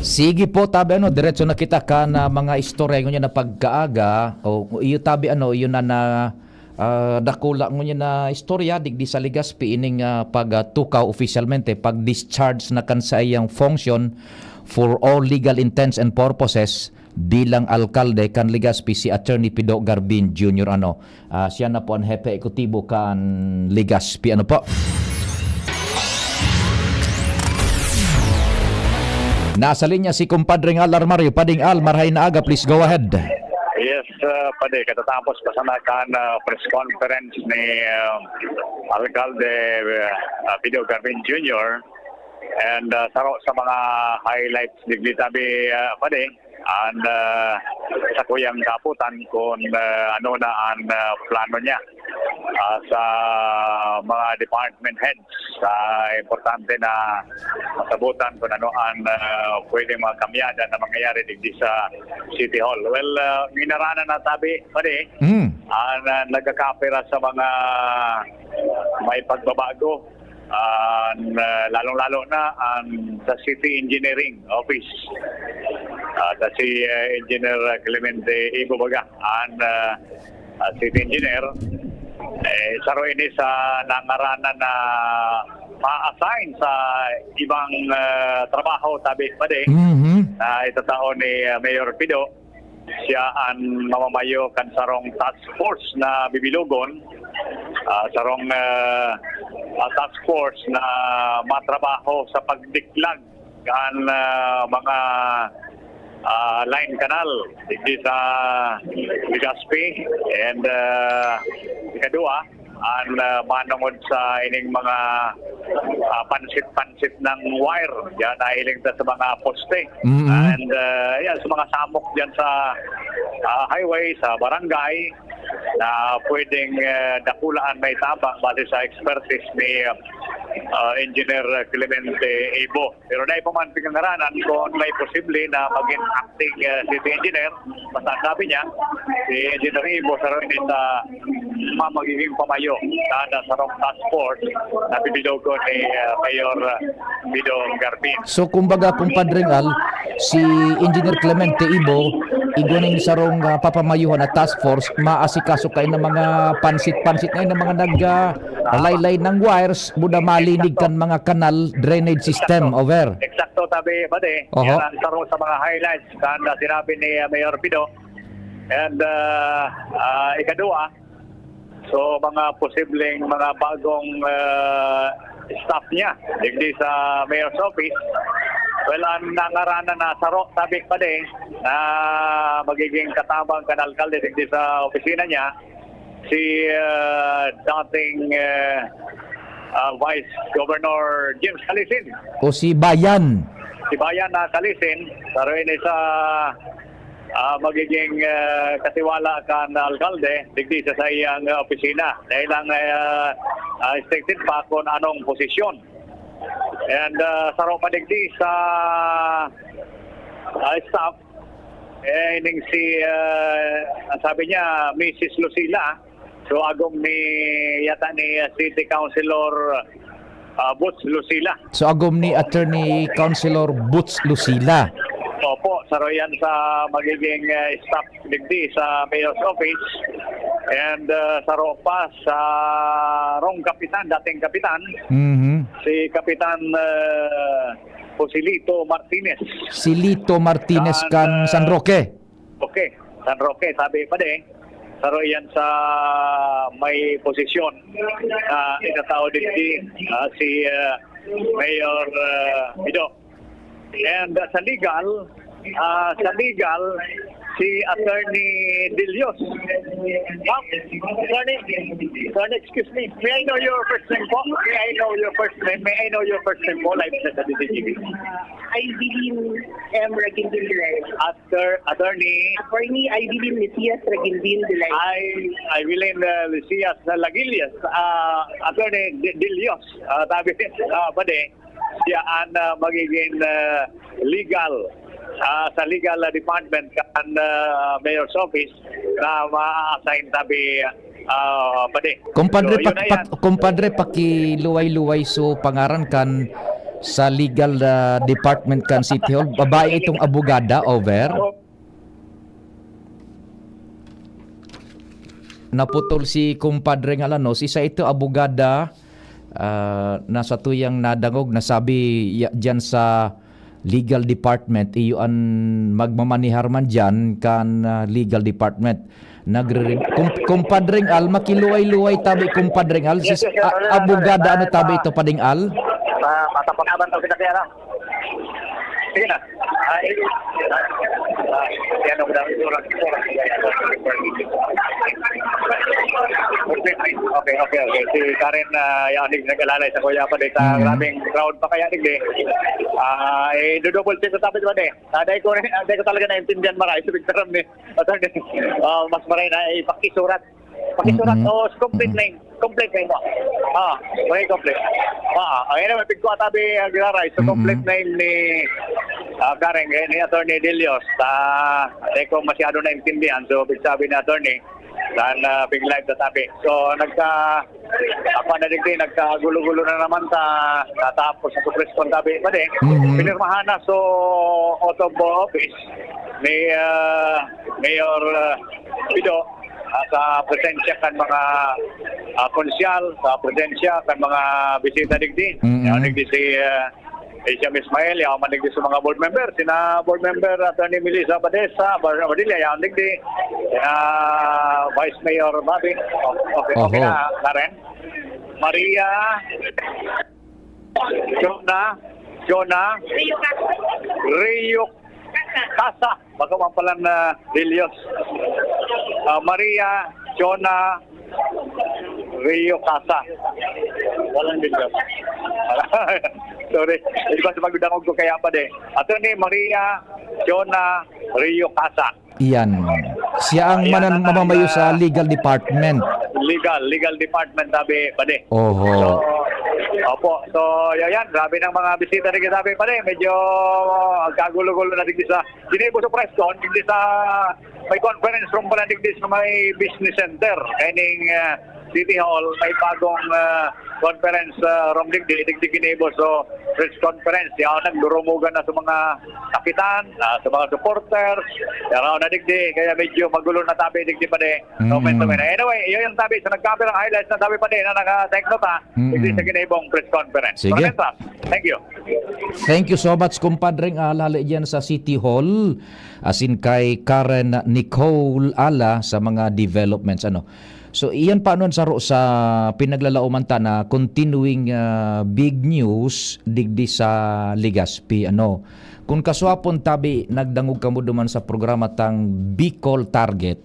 Sige po, tabi ano, diretso na kita kan, ah, mga istorya ngunyan na pagkaaga, o iyo tabi ano, iyo na na, ah, dakula ngunyan na istorya, digdi sa Legazpi, ining, ah, pagtukaw opisyalmente, pag-discharge na kan saiyang function for all legal intents and purposes bilang alkalde kan Legazpi, si Attorney Pido Garbin Junior, ano. Ah, siya na po an hepe ehekutibo kan Legazpi, ano po. Nasa linya si Kumpadreng Al Armario. Pading Al, marhay na aga, please go ahead. Yes, ah, Padi, katatapos pa sana kan, ah, press conference ni, ah, Alkalde, ah, Pido Garbin Junior. And, ah, saro sa mga highlights digdi tabi, ah, Padi, an, ah, sakuyang kaputan kun, ah, ano na an, ah, plano niya, ah, sa mga department heads. Ah, importante na masabutan kun ano an, ah, pwedeng mga kamyada na mangyayari digdi sa City Hall. Well, ah, nginarana na tabi, Padi, Mm. an, ah, nagkakapira sa mga may pagbabago, an, ah, lalong-lalo na an sa City Engineering Office. Ah, ta si, ah, Engineer Clemente Ibo baga, an, ah, ah, City Engineer, eh, saro ini sa nangaranan na ma-assign sa ibang, ah, trabaho, tabi pa din, Mhm. na itatao ni, ah, Mayor Pido. Siya an mamamayo kan sarong task force na bibilogon, ah, sarong, ah, ah, task force na matrabaho sa pagdiklag kan, ah, mga, ah, line canal digdi sa Legazpi. And, ah, ikadua, an, ah, manongod sa ining mga, ah, pansit-pansit ng wire, yan, nahiling ta sa mga poste. Mm-hmm. And, ah, yan, sa mga samok dyan sa, ah, highway, sa barangay, na pwedeng, ah, dakulaan may tabang base sa expertise ni, ah, Engineer Clemente Ibo. Pero dai pa man pinangaranan kung may posible na maging acting, ah, city engineer. Basta sabi niya, si Engineer Ibo, saro ini sa mga magiging pamayo sa sarong task force na bibilogon ni, ah, Mayor, ah, Pido Garbin. So, kumbaga, Kumpadreng Al, si Engineer Clemente Ibo, igwa ning sarong, ah, papamayuhan na task force, maasikaso kayo ng mga pansit-pansit na yun, ng mga nag, ah, laylay ng wires, buda malinig kan mga kanal, drainage system, Eksakto. over. Eksakto, tabi, Padi. Oho. Yan ang saro sa mga highlights kan, ah, sinabi ni, ah, Mayor Pido. And, ah, ah, ikadua, so, mga posibleng mga bagong, ah, staff niya digdi sa Mayor's Office. Well, ang nangaranan na saro, tabi pa din, na magiging katabang kan alkalde digdi sa opisina niya, si, ah, dating, ah, ah, Vice Governor James Calisin. O si Bayan. Si Bayan na Calisin, saro ini sa, ah, magiging, ah, katiwala kan alkalde digdi sa saiyang, ah, opisina. Dahil lang, ah, ah, expected pa kung anong posisyon. And, ah, saro pa digdi sa, ah, staff, eh, ining si, ah, ang sabi niya, Missus Lucila. So, agom ni, yata ni, ah, City Councilor, ah, Boots Lucila. So, agom ni Attorney Councilor Boots Lucila. Opo, saro yan sa magiging, ah, staff digdi sa Mayor's Office. And, ah, saro pa sa rong kapitan, dating kapitan, Mhm. si Kapitan, ah, Joselito Martinez. Si Lito Martinez Kan, kan ah, San Roque. Okay, San Roque, sabi pa din. Saro yan sa may posisyon na itatao din si, ah, si, ah, Mayor, ah, Pido. And, ah, sa legal, ah, sa legal, Si Attorney Dilios. Ma'am, Attorney, Attorney, excuse me. May I know your first name po? May I know your first name? May I know your first name po? Live sa D Z T V. Aileen M. Ragindin Delay. Atter-, Attorney. Attorney Aileen Mesias Ragindin Delay. Ay, Aileen, uh, Mesias Lagilias. Ah, Attorney D-, Dilios. Ah, tabi, ah, pwede. Siya an, ah, magiging, ah, legal, ah, sa legal, ah, department kan, ah, mayor's office na ma-assign tabi, ah, padi. Kumpadre, So, yun paki-, na yan. pak-, kumpadre, pakiluway-luway so pangaran kan sa legal, ah, department kan City Hall. Babae itong abogada, over. Naputol si kumpadre nga Lanos. Isa ito, abogada, ah, na sa tuyang nadangog, nasabi ya-, diyan sa legal department, iyo an magmamanihar man diyan kan, ah, legal department. Nagre-, kum-, kumpadreng Al, makiluway-luway tabi, kumpadreng Al. Yes, Sis-, yes, sir. a-, Ano, ano, abogada, ano, ano tabi ah, ito, pading Al? Ah, matapang naman to, kita kaya lang. Sige na. Ah, eh, ah, yan ang dami, oras, oras. Okay, okay, okay. Si Karen, ah, yan, nag-alalay sa kuya pa, dito, Mm. grabing crowd pa kaya, digdi. Ah, eh, do-double check ko, sabi ko, eh. Ah, dahil ko, dahil ko talaga naintindihan, maray, sabi ko, ni, attorney, ah, mas maray na ipakisurat. Pakisurat Mm-mm. o complete Mm-mm. name. Complete name mo. Ah, okay, complete. Ah, ayun naman, pigko atabi, ah, Giraray. So, complete Mm-mm. name ni, ah, Karen, eh, ni Attorney Delios. Ah, di ko masyado naintindihan. So, big sabi ni Attorney, dan, ah, big live na tabi. So, nagka, ako na digdi, nagkagulo-gulo na naman sa natapos sa press con tabi. Pwede, Mm-hmm. pinirmahan na. So, out of office ni, ah, Mayor, ah, Pido, ah, sa presensya kan mga, ah, konsyal, sa presensya kan mga bisita digdi. Mm-mm. Yan, digdi si, ah, Asiam Ismail, yan man digdi sa mga board member. Sina board member Attorney Melissa Badesa, Bar-, Padilla, yan digdi. Sina Vice Mayor Bobby. Okay, okay Oho. na, Karen. Maria, Jonah, Jonah, Rio Casa. Baka man pala na Delios. Ah, Maria, Jonah, Rio Casa. Walang Delios. Sorry. Iba sa pagdangog ko kaya pa de. Attorney Maria, Jonah, Rio Casa. Iyan. Siya ang Ayan, manan-, ang mamamayo sa ah, legal department. Legal, legal department, sabi, pade. Oho. So, opo. So, yan, yan. Grabe ng mga bisita na sabi, pade. Medyo, ah, kagulo-gulo na digdi sa Ginibo sa press con, digdi sa may conference room pala digdi sa may business center. Kaning, ah, City Hall, may bagong, ah, conference, ah, room digdi, digdi ginibo. So, press conference. Yan, nagdurumogan na sa mga kapitan, ah, sa mga supporters. Yan, na digdi. Kaya medyo magulo na tabi digdi pa de. Mm. Moment, moment. Anyway, yun yung tabi. So, nagkapirang highlights na tabi pa de na naka-take note, ha. Mm-mm. Digdi sa ginibong press conference. Sige. Maraming salamat. Thank you. Thank you so much, kumpadreng Al, hali diyan sa City Hall, asin kay Karen Nicole Ala sa mga developments, ano. So, iyan pa nun saro sa pinaglalaoman ta na continuing, ah, big news digdi sa Legazpi, ano. Kun kaswapon tabi, nagdangog kamo duman sa programa tang Bicol Target,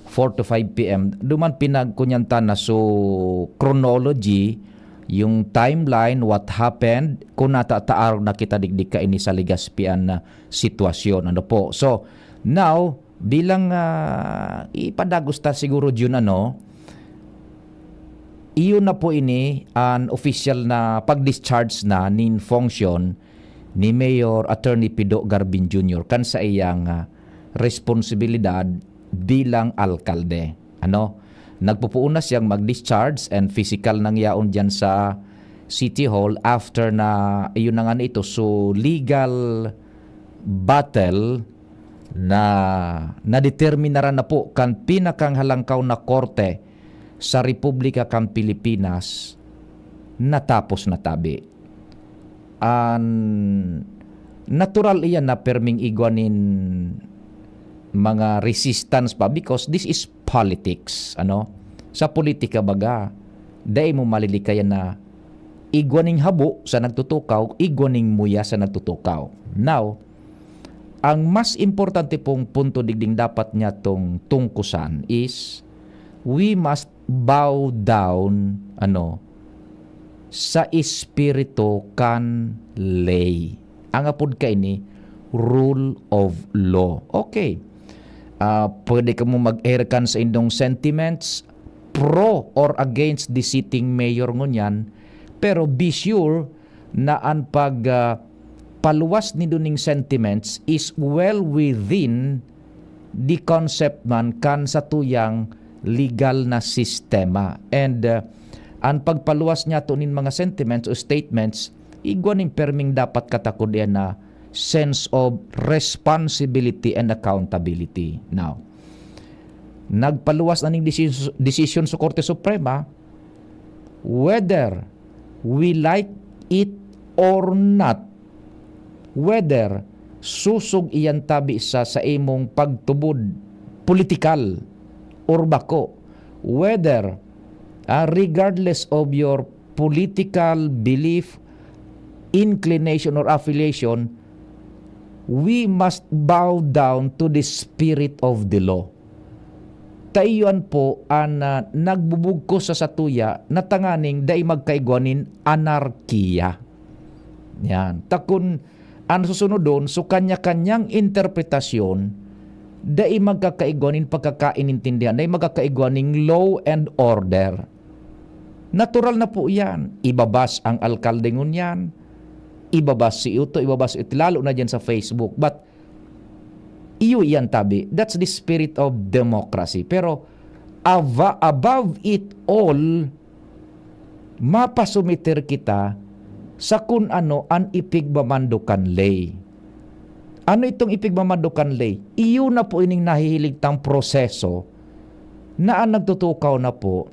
four to five P M. Duman pinagkunyan ta na so chronology, yung timeline, what happened, kung natataarog na kita digdi kaini sa Legazpian na sitwasyon. Ano po? So, now, bilang, ah, ipadagos ta siguro, Jun, ano, iyon na po ini an official na pag-discharge na nin function ni Mayor Attorney Pido Garbin Junior kan sa iyang, ah, responsibilidad bilang alkalde. Ano? Nagpupuon na siyang mag-discharge and physical nang yaon diyan sa City Hall after na, iyon na nga na ito. So, legal battle na nadeterminaran na po kan pinakanghalangkaw na korte sa Republika kan Pilipinas natapos na tabi. An natural iyan na perming igwa nin mga resistance pa because this is politics, ano? Sa politika baga, dai mo malilikayan na igwa ning habo sa nagtutukaw, igwa ning muya sa nagtutukaw. Now, Ang mas importante pong punto digding dapat niya tong tungkusan is, we must bow down, ano, sa espiritu kan ley. Ang apod kaini, rule of law. Okay. Ah, pwede kamo mag-air kan sa indong sentiments, pro or against the sitting mayor ngunyan, pero be sure na an pag, ah, paluwas nindo ning sentiments is well within the concept man kan satuyang legal na sistema. And, ah, an pagpaluwas niyato nin mga sentiments o statements, igwa nin perming dapat katakod iyan na sense of responsibility and accountability. Now, nagpaluwas na ning desis-, desisyon sa Korte Suprema, whether we like it or not, whether susog iyan tabi sa, sa imong pagtubod politikal or bako, whether, ah, regardless of your political belief, inclination, or affiliation, we must bow down to the spirit of the law. Taiyan po an, ah, nagbubugkos sa satuya na tanganing dai magkaigwa nin anarkiya. Yan. Ta kun an susunodon, so kanya-kanyang interpretasyon, dai magkakaigwa nin pagkakainintindihan, dai magkakaigwa nin law and order. Natural na po yan. Ibabas ang alkalde ngunyan, ibabas si ito, ibabas si ito, lalo na dyan sa Facebook. But, iyo iyan tabi. That's the spirit of democracy. Pero, ava-, above it all, mapasumiter kita sa kun ano an ipigmamando kan ley. Ano itong ipigmamando kan ley? Iyo na po ining nahihilig tang proseso na an nagtutukaw na po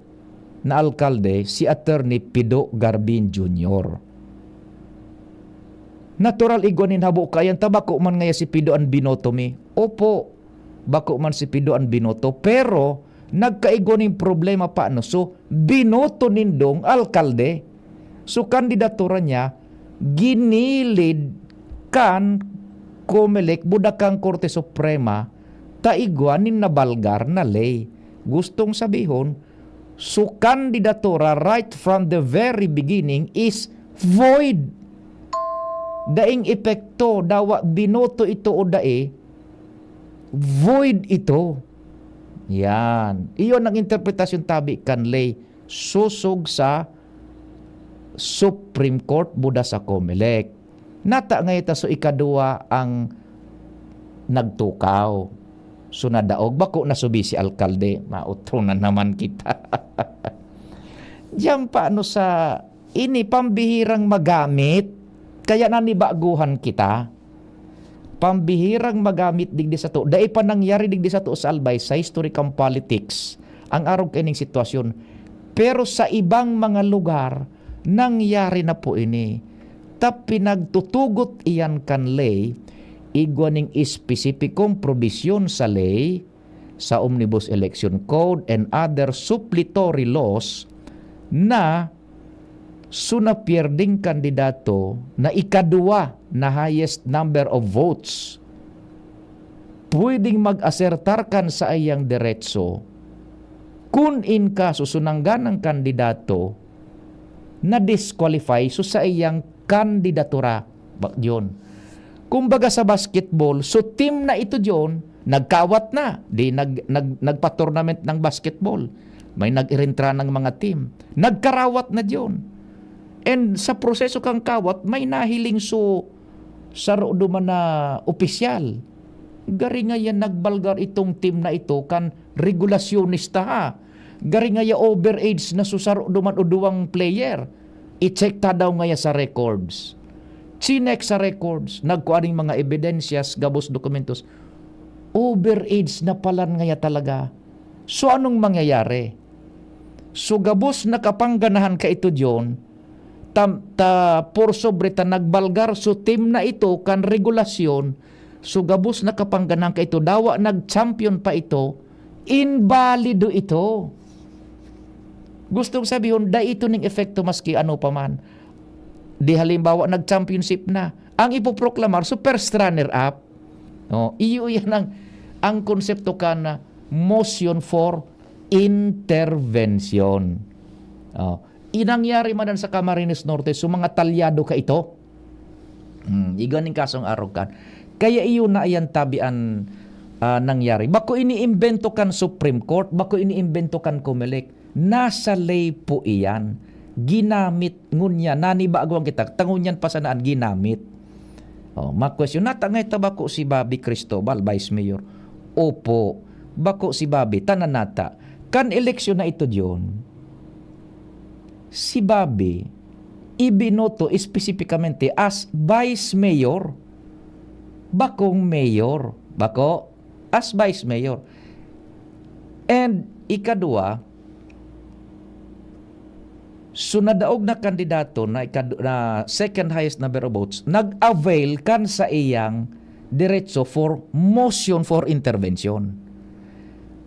na alkalde, si Attorney Pido Garbin Junior. Natural, igwa nin habo kaiyan ta bako man ngaya si Pido an binoto mi. Opo, bako man si Pido an binoto, pero nagkaigwa nin problema pa, no? So, binoto nindong alkalde. So, kandidatura niya, ginilid kan Comelec, buda kan Korte Suprema, ta igwa nin nabalgar na ley. Gustong sabihon, so kandidatura right from the very beginning is void. Daing epekto, dawa binoto ito o dai, void ito. Yan. Iyon ang interpretasyon tabi kan ley, susog sa Supreme Court, buda sa Comelec. Nata ngaya ta so ikaduwa ang nagtukaw. So nadaog, bako na subi si alkalde, mautro na naman kita. Diyan pa, ano, sa ini, pambihirang magamit, kaya nanibaguhan kita. Pambihirang magamit digdi sato. Dai pa nangyari digdi sato sa Albay, sa history kan politics, ang arog kaining sitwasyon. Pero sa ibang mga lugar, nangyari na po ini. Ta pinagtutugot iyan kan ley, igwa ning espesipikong probisyon sa ley, sa Omnibus Election Code and other supplementary laws na so napierdeng kandidato na ikaduwa na highest number of votes, pwedeng mag-asertar kan saiyang deretso kun in kaso so nangganang kandidato na-disqualify so saiyang kandidatura. Ba-, yun. Kumbaga sa basketball, so team na ito, John, nagkawat na. Di nag-, nag-, nagpa-tournament ng basketball. May nag-irintra ng mga team. Nagkarawat na, John. And sa proseso kang kawat, may nahiling so saro duman na opisyal. Gari nga yan nagbalgar itong team na ito kan regulasyonista, ha. Gari nga ya overage na so saro duman o duwang player. I-check ta daw ngaya sa records. Chinek sa records, nagkua ning mga ebidensyas, gabos dokumentos. Overage na palan ngaya talaga. So, anong mangyayari? So, gabos na kapangganahan kaito, John, ta, ta, por sobre ta nagbalgar so team na ito kan regulasyon, so, gabos na kapangganahan kaito, dawa nag-champion pa ito, imbalido ito. Gustong sabihon, dai ito ning epekto maski ano pa man. Di halimbawa, nag-championship na. Ang ipoproklamar, so first runner-up. Oh, iyo yan ang, ang konsepto kan motion for intervention. Oh, inangyari man sa Camarines Norte, so mga talyado ka ito. Hmm, igwa ning kasong arog kan. Kaya iyo na yan tabi an, ah, nangyari. Bako iniimbento kan Supreme Court, bako iniimbento kan Comelec. Nasa ley po iyan. Ginamit ngunyan. Nanibago ang kita. Ta ngunyan pa sana an ginamit. Oh, ma-question, "Nata ngay ta bako si Bobby Cristobal, Vice Mayor?" Opo, bako si Bobby. Tanan nata. Kan eleksyon na ito, John, si Bobby, ibinoto espesipikamente as Vice Mayor. Bakong Mayor. Bako, as Vice Mayor. And ikadua, so nadaog na kandidato na ikad-, na second highest number of votes, nag-avail kan sa iyang diretso for motion for intervention.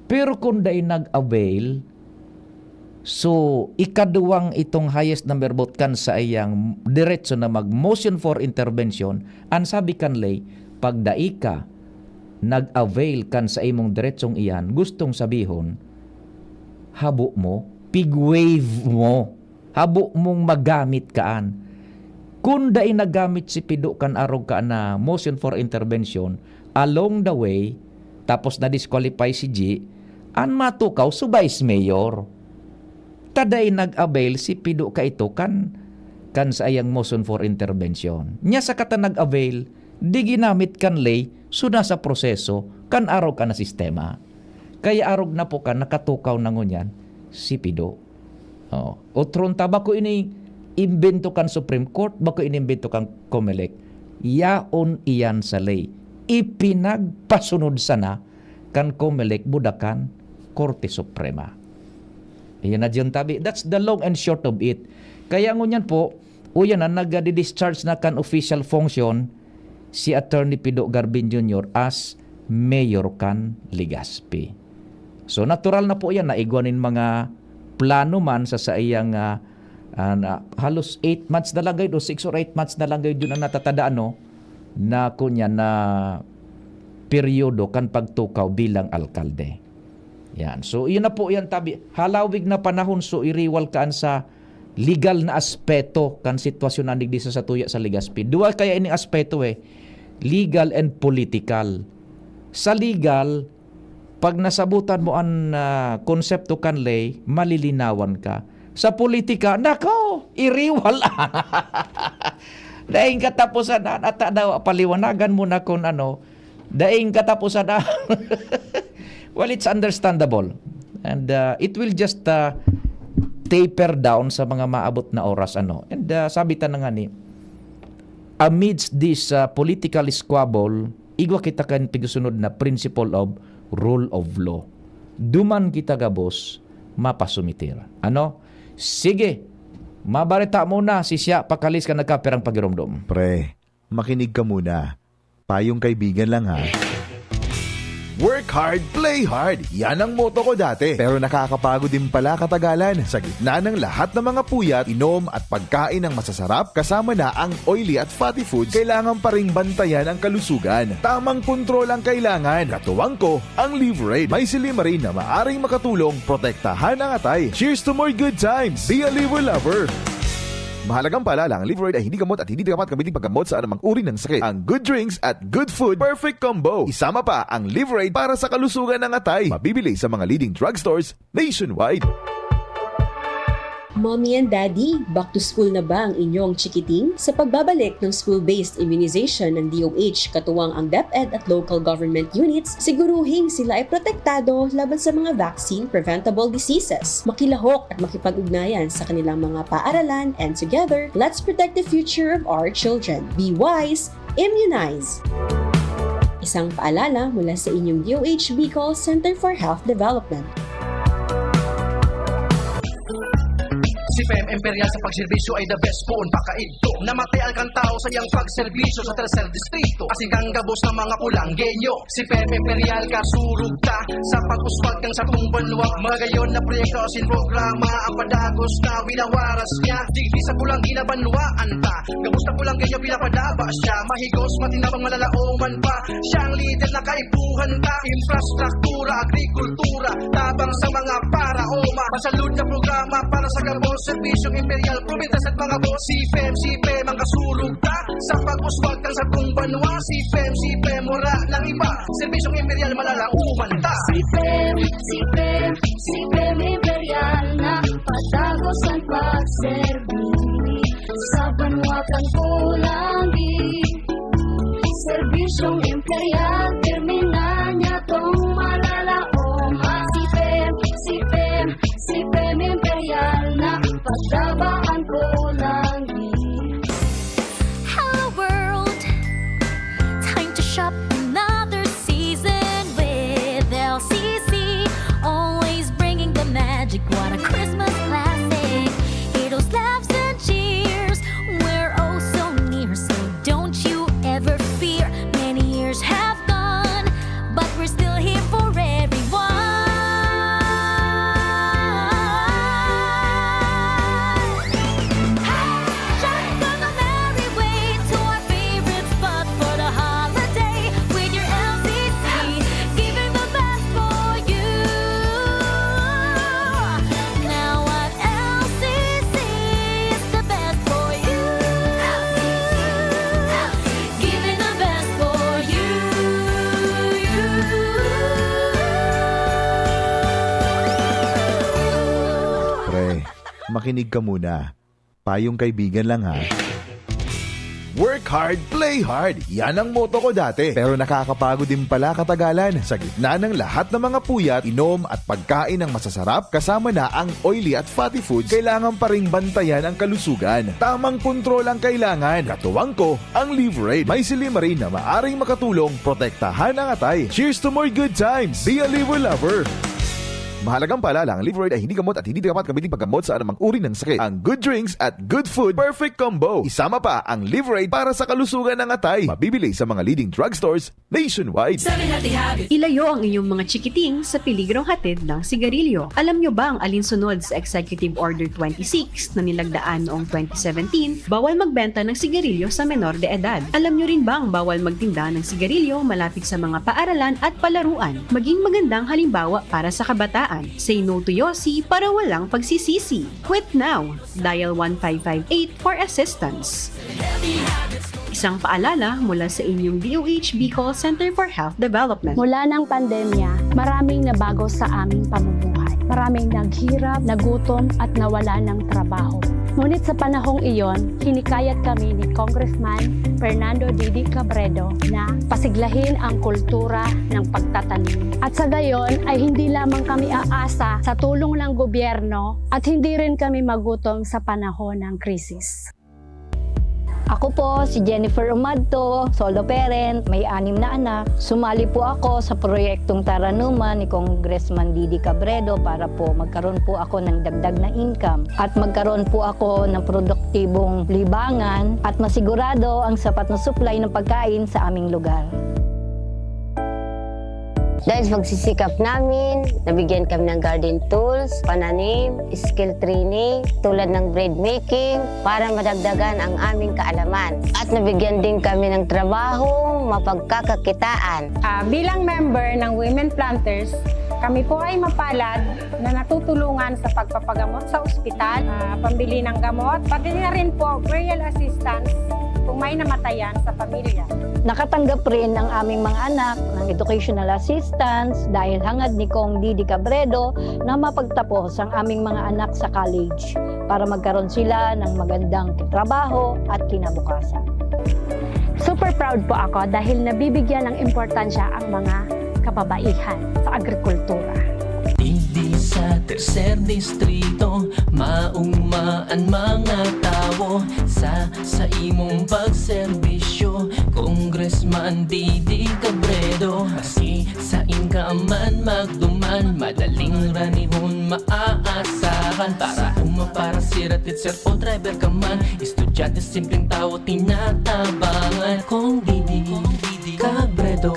Pero kung dai nag-avail, so ikaduwang itong highest number of vote kan sa iyang diretso na mag-motion for intervention, ang sabi kan ley, pag dai ka nag-avail kan sa imong diretsong iyan, gustong sabihon, habo mo, pig-waive mo, habo mong magamit kaan. Kun dai nagamit si Pido kan arog ka na motion for intervention, along the way, tapos na-disqualify si G, an matukaw so vice mayor. Ta dai nag-avail si Pido kaito kan, kan sa iyang motion for intervention. Nya saka ta nag-avail, di ginamit kan ley, so nasa proseso, kan arog ka na sistema. Kaya arog na po ka, nakatukaw na ngunyan, si Pido. Oh. Otron ta, bako ini imbento kan Supreme Court, bako ini imbento kan Comelec. Yaon iyan sa ley. Ipinagpasunod sana kan Comelec, buda kan Korte Suprema. Iyan na diyon tabi. That's the long and short of it. Kaya ngunyan po, uyan na, nag-discharge na kan official function si Attorney Pido Garbin Junior as mayor kan Legazpi. So, natural na po yan. Naigwa nin mga plano man sa saiyang, ah, ah, na, halos eight months na lang gayud o six or eight months na lang gayud yun ang natatadaan, no? Na kunya na peryodo kan pagtukaw bilang alkalde. Yan. So, iyon na po yan, tabi. Halawig na panahon, so iriwal kaan sa legal na aspeto kan sitwasyon na digdi sa satuya sa Legazpi. Duwa kaya ining aspeto eh, legal and political. Sa legal, pag nasabutan mo an, ah, konsepto kan ley, malilinawan ka. Sa politika, nako, iriwal. Daing katapusan na, at daw, paliwanagan mo na kung ano, daing katapusan na. Well, it's understandable. And, ah, it will just, ah, taper down sa mga maabot na oras, ano. And, ah, sabi ta na nga ni, amidst this, ah, political squabble, igwa kita kan pigsunod na principle of rule of law. Duman kita gabos, mapasumitir. Ano? Sige, mabareta muna si siya, pakalis ka nagkapirang pagiromdom. Pre, makinig ka muna. Payong kaibigan lang ha. Work hard, play hard. Yan ang motto ko dati. Pero nakakapagod din pala katagalan. Sa gitna ng lahat ng mga puyat, inom at pagkain ng masasarap, kasama na ang oily at fatty foods, kailangan pa ring bantayan ang kalusugan. Tamang kontrol ang kailangan. Katuwang ko, ang Liverade. May silymarin na maaring makatulong protektahan ang atay. Cheers to more good times! Be a Liver Lover! Mahalagang paalala, ang Liverade ay hindi gamot at hindi dapat gamitin paggamot sa anumang uri ng sakit. Ang good drinks at good food, perfect combo. Isama pa ang Liverade para sa kalusugan ng atay. Mabibili sa mga leading drugstores nationwide. Mommy and Daddy, back to school na ba ang inyong chikiting? Sa pagbabalik ng school-based immunization ng D O H katuwang ang DepEd at local government units, siguruhing sila ay protektado laban sa mga vaccine-preventable diseases. Makilahok at makipag-ugnayan sa kanilang mga paaralan, and together, let's protect the future of our children. Be wise, immunize! Isang paalala mula sa inyong D O H Bicol Center for Health Development. Si P M Imperial sa pagserbisyo ay the best poon pa kaidto. Namatian kan tao sa iyang pagserbisyo sa tercer distrito. Asin kan gabos na mga Pulanggenyo. Si P M Imperial kasurog ta sa pag-uswag kan satong banwa. Magayon na proyekto asin programa ang padagos na winawaras niya. Digdi sa Pulanggi na banwaan ta. Gabos na Pulanggenyo pinapadaba siya. Mahigos, matinabang, malalaoman pa. Siya ang lider na kaipuhan ta. Infrastruktura, agrikultura, tabang sa mga paraoma. Masalud na programa para sa gabos, serbisyong Imperial, probintas at mga boss. Si P M, si P M ang kasurog ta sa pag-uswag kan satong banwa. Si P M, si P M, wala nang iba. Serbisyong Imperial, malalaoman ta. Si P M, si P M, si P M Imperial na padagos ang pagserbi sa banwa kan Pulanggi. Serbisyong Imperial, pirmi na niya tong malalaom. Si P M, si P M, si P M Imperial na padaba ang Pulanggi. Hello world! Time to shop another season with L C C. Always bringing the magic. What a Christmas classic. Heroes, laughs, and cheers. We're oh so near, so don't you ever fear. Many years have gone, but we're still here for everyone. Hey! Shop on the merry way to our favorite spot for the holiday with your L C C, giving the best for you. Now at L C C is the best for you. Giving the best for you. Pre, makinig ka muna. Payong kaibigan lang ha. Work hard, play hard. Yan ang motto ko dati. Pero nakakapagod din pala katagalan. Sa gitna ng lahat ng mga puyat, inom at pagkain ng masasarap, kasama na ang oily at fatty foods, kailangan pa ring bantayan ang kalusugan. Tamang kontrol ang kailangan. Katuwang ko, ang Liverade. May silymarin na maaring makatulong protektahan ang atay. Cheers to more good times! Be a Liver Lover! Mahalagang paalala, ang Liverade ay hindi gamot at hindi dapat gamitin paggamot sa anumang uri ng sakit. Ang good drinks at good food, perfect combo. Isama pa ang Liverade para sa kalusugan ng atay. Mabibili sa mga leading drugstores nationwide. Ilayo ang inyong mga chikiting sa peligrong hatid ng sigarilyo. Alam nyo bang alinsunod sa Executive Order twenty-six na nilagdaan noong twenty seventeen, bawal magbenta ng sigarilyo sa menor de edad? Alam nyo rin bang bawal magtinda ng sigarilyo malapit sa mga paaralan at palaruan? Maging magandang halimbawa para sa kabataan. Say no to Yossi para walang pagsisisi. Quit now! Dial one five five eight for assistance. Isang paalala mula sa inyong D O H Bicol Center for Health Development. Mula ng pandemya, maraming nabago sa aming pamumuhay. Maraming naghirap, nagutom at nawala ng trabaho. Ngunit sa panahong iyon, hinikayat kami ni Congressman Fernando Didi Cabredo na pasiglahin ang kultura ng pagtatanim. At sa gayon ay hindi lamang kami aasa sa tulong ng gobyerno at hindi rin kami magutom sa panahon ng krisis. Ako po si Jennifer Umadto, solo parent, may anim na anak. Sumali po ako sa proyektong Taranuman ni Congressman Didi Cabredo para po magkaroon po ako ng dagdag na income at magkaroon po ako ng produktibong libangan at masigurado ang sapat na supply ng pagkain sa aming lugar. Dahil sa pagsisikap namin, nabigyan kami ng garden tools, pananim, skill training, tulad ng bread making, para madagdagan ang aming kaalaman. At nabigyan din kami ng trabahong mapagkakakitaan. Ah, bilang member ng Women Planters, kami po ay mapalad na natutulungan sa pagpapagamot sa ospital, ah, pambili ng gamot, pati na rin po burial assistance kung may namatayan sa pamilya. Nakatanggap rin ang aming mga anak ng educational assistance dahil hangad ni Cong Didi Cabredo na mapagtapos ang aming mga anak sa college para magkaroon sila ng magandang trabaho at kinabukasan. Super proud po ako dahil nabibigyan ng importansya ang mga kababaihan sa agrikultura. Digdi sa tercer distrito, maugma an mga tawo sa, sa imong pagserbisyo, Congressman Didi Cabredo. Maski sain ka man magduman, madaling ranihon maaasahan. Para uma, para sira, Sir o driver ka man, estudyante, simpleng tao, tinatabangan. Kong Didi Cabredo,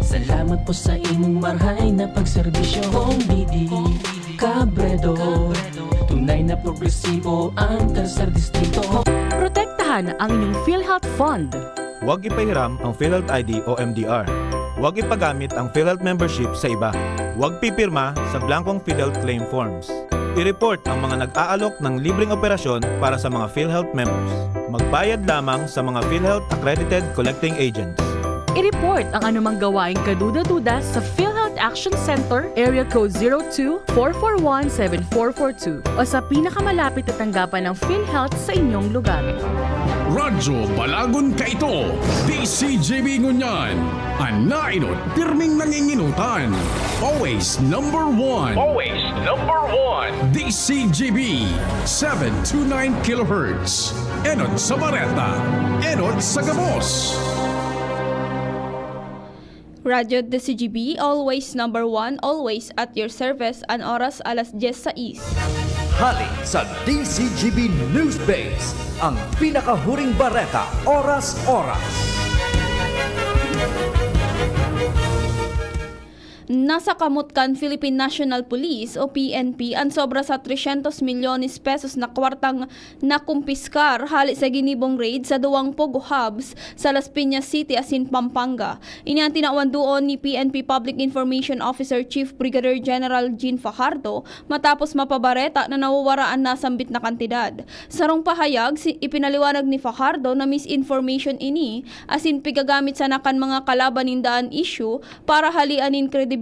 salamat po sa imong marhay na pagserbisyo. Kong Didi Cabredo, tunay na progresibo ang Tercer Distrito. Protektahan ang inyong PhilHealth Fund. Huwag ipahiram ang PhilHealth I D o M D R. Huwag ipagamit ang PhilHealth membership sa iba. Huwag pipirma sa blankong PhilHealth claim forms. I-report ang mga nag-aalok ng libreng operasyon para sa mga PhilHealth members. Magbayad lamang sa mga PhilHealth accredited collecting agents. I-report ang anumang gawaing kaduda-duda sa PhilHealth Action Center, Area Code zero two, four four one, seven four four two, o sa pinakamalapit na tanggapan ng PhilHealth sa inyong lugar. Radyo Balagon kaito, D C G B ngunyan. An nainot, pirming nanginginutan. Always number one. Always number one. D C G B, seven two nine kilohertz. Enot sa bareta, enot sa gabos. Radyo D C G B, always number one, always at your service, an oras alas dyes sais. Hali sa D C G B News Base, ang pinakahuring bareta, oras-oras. Nasa kamot kan Philippine National Police o P N P an sobra sa tresyentos milyones pesos na kwartang nakumpiskar hali sa ginibong raid sa duwang Pogo Hubs sa Las Piñas City asin Pampanga. Ini an tinawan duon ni P N P Public Information Officer Chief Brigadier General Jean Fajardo matapos mapabareta na nawawara an nasambit na kantidad. Sarong pahayag, si, ipinaliwanag ni Fajardo na misinformation ini asin pigagamit sana kan mga kalaban ninda an isyu para halian nin kredibilidad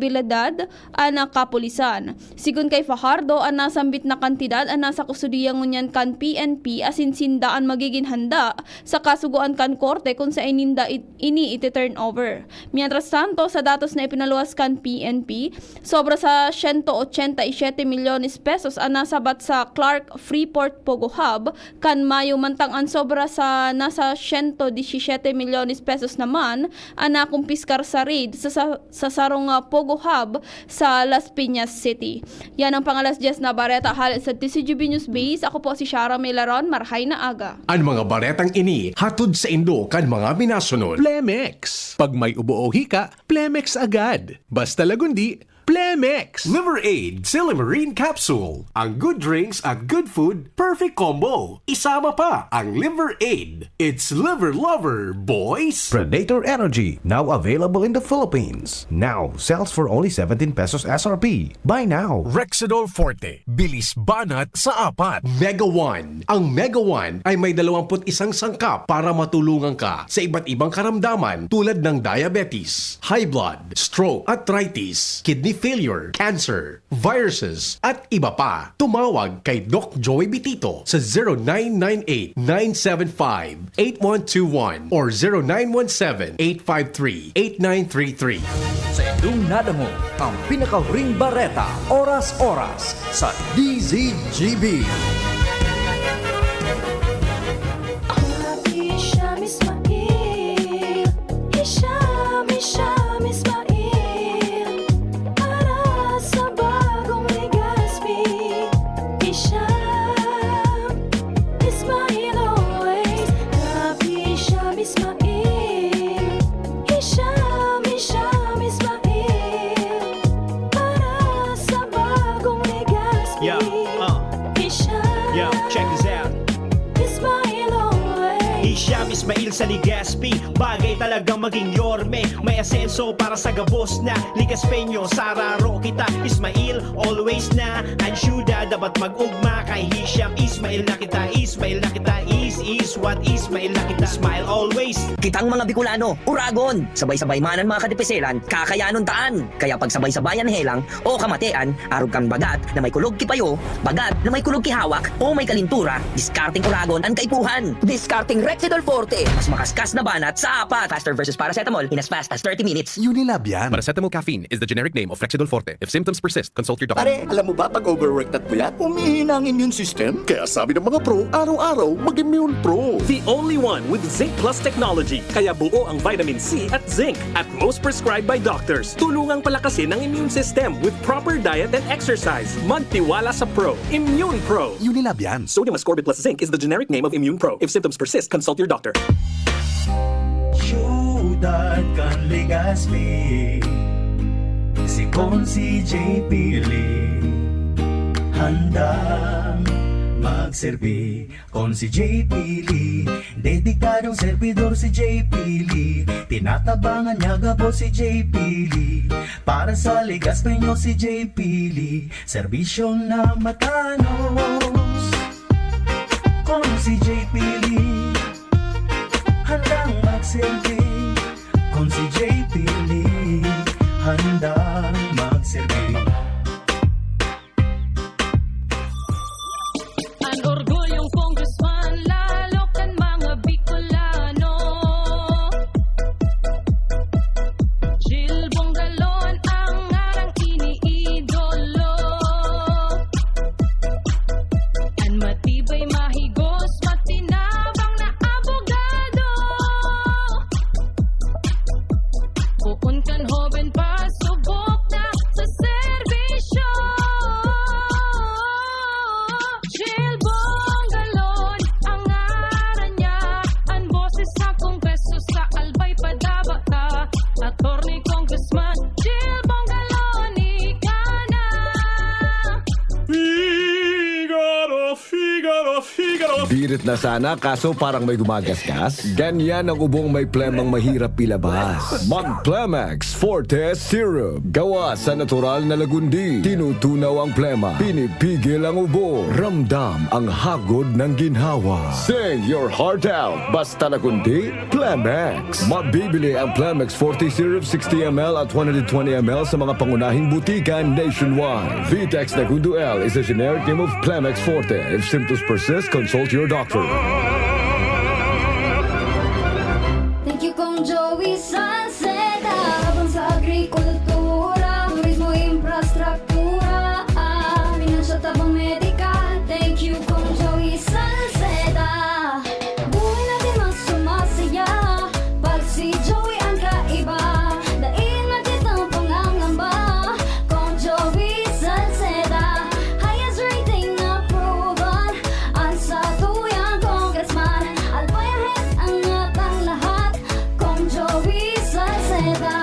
an kapulisan. Sigon kay Fajardo, an nasambit na kantidad an nasa kustodiya ngunyan kan P N P asin sinda an magigin handa sa kasugoan kan korte kun saen ninda it-, ini iti-turn over. Mientras tanto, sa datos na ipinaluwas kan P N P, sobra sa siyento otsenta y siyete milyones pesos an nasabat sa Clark Freeport Pogo Hub kan Mayo, mantang an sobra sa nasa siyento disisiyete milyones pesos naman an nakumpiskar sa raid sa, sa, sa sarong, ah, Pogo Hub sa Las Piñas City. Yan ang pangalas dyes na bareta hali sa D C G B News Base. Ako po si Shara Milaron. Marhay na aga. An mga baretang ini hatod saindo kan mga minasunod. Plemex. Pag may ubo o hika, Plemex agad. Basta lagundi, Plemex. Liver Aid, Silimarin Capsule. Ang good drinks at good food, perfect combo. Isama pa ang Liver Aid. It's Liver Lover, boys! Predator Energy, now available in the Philippines. Now sells for only seventeen pesos S R P. Buy now. Rexidol Forte, bilis banat sa apat. Mega One. Ang Mega One ay may dalawampu't isang sangkap para matulungan ka sa iba't ibang karamdaman tulad ng diabetes, high blood, stroke, arthritis, kidney failure, cancer, viruses, at iba pa. Tumawag kay Doc Joey Bitito sa zero nine nine eight, nine seven five, eight one two one or zero nine one seven, eight five three, eight nine three three. Sa indong nadangog ang pinakahuring bareta, oras-oras sa D Z G B. Hisham Ismail, Hisham, Hisham Ismail, para sa bagong Legazpi. Hisham Ismail always, Rabi Hisham Ismail, Hisham, Hisham Ismail, para sa bagong Legazpi. Yeah, uh. Hisham. Yo, check this out. Ismail always. Hisham Ismail sa Legazpi, bagay talagang maging yorme. May asenso para sa gabos na Legazpeño. Sararo kita, Ismail always na. Ang syudad dapat mag-ugma kay Hisham Ismail na kita. Ismail na kita, is, is what Ismail na kita. Smile always. Kitang mga Bicolano, uragon! Sabay-sabay man an mga kadipiselan, kakayanon taan! Kaya pagsabay-sabayan helang o kamatean, arog kan bagat na may kulog ki payo, bagat na may kulog ki hawak, o may kalintura, diskarteng uragon an kaipuhan! Diskarteng Rexidol Forte, Mas makaskas na banat sa apat. Faster versus paracetamol in as fast as thirty minutes. Unilab yan. Paracetamol caffeine is the generic name of Flexidol Forte. If symptoms persist, consult your doctor. Pare, alam mo ba pag overwork na puyat, humihina ang immune system? Kaya sabi ng mga pro, araw-araw mag-immune pro. The only one with Zinc Plus technology. Kaya buo ang vitamin C at zinc at most prescribed by doctors. Tulungang palakasin ang immune system with proper diet and exercise. Magtiwala sa pro. Immune Pro. Unilab yan. Sodium ascorbate plus zinc is the generic name of Immune Pro. If symptoms persist, consult your doctor. Syudad kan Legazpi, si Consi J P Lee, handang magserbi. Consi J P Lee, dedikadong servidor si J P Lee, tinatabangan niya gabos si J P Lee. Para sa Legazpi nyo si J P Lee, serbisyong na matanos. Consi J P Lee, handang magserbi. Consi J P Lee, handang magserbi. An orgulyong congressman, lalo kan mga Bicolano. Jill Bongalon ang ngarang iniidolo. An matibay, mahigos, matinabang na abogado. Poon kan hoben pa, subok na sa serbisyo. Jill Bongalon ang ngaran niya, an boses sa Kongreso sa Albay Padaba ta. Attorney Congressman Jill Bongalon, ika na. Figaro, Figaro, Figaro. Birit na sana, kaso parang may gumagasgas. Ganyan ang ubong may plemang mahirap ilabas. Mag Plemex Forte Syrup. Gawa sa natural na lagundi. Tinutunaw ang plema. Pinipigil ang ubo. Ramdam ang hagod ng ginhawa. Sing your heart out. Basta lagundi, Plemex. Mabibili ang Plemex Forte Syrup sixty M L at one hundred twenty M L sa mga pangunahing butika nationwide. Vitex Nagundo L is a generic name of Plemex Forte. If symptoms persist, consult your doctor. Thank you, Kong Joey Salceda. Tabang sa agrikultura, turismo, infrastruktura, ah, pinansyal, tabang medikal. Thank you, Kong Joey Salceda. Buhay natin mas sumasaya pag si Joey ang kaiba. Dai na kitang pangangamba, Kong Joey Salceda. Highest rating na proven, ang satuyang congressman. Albay ahead, angat ang lahat, Kong Joey Salceda.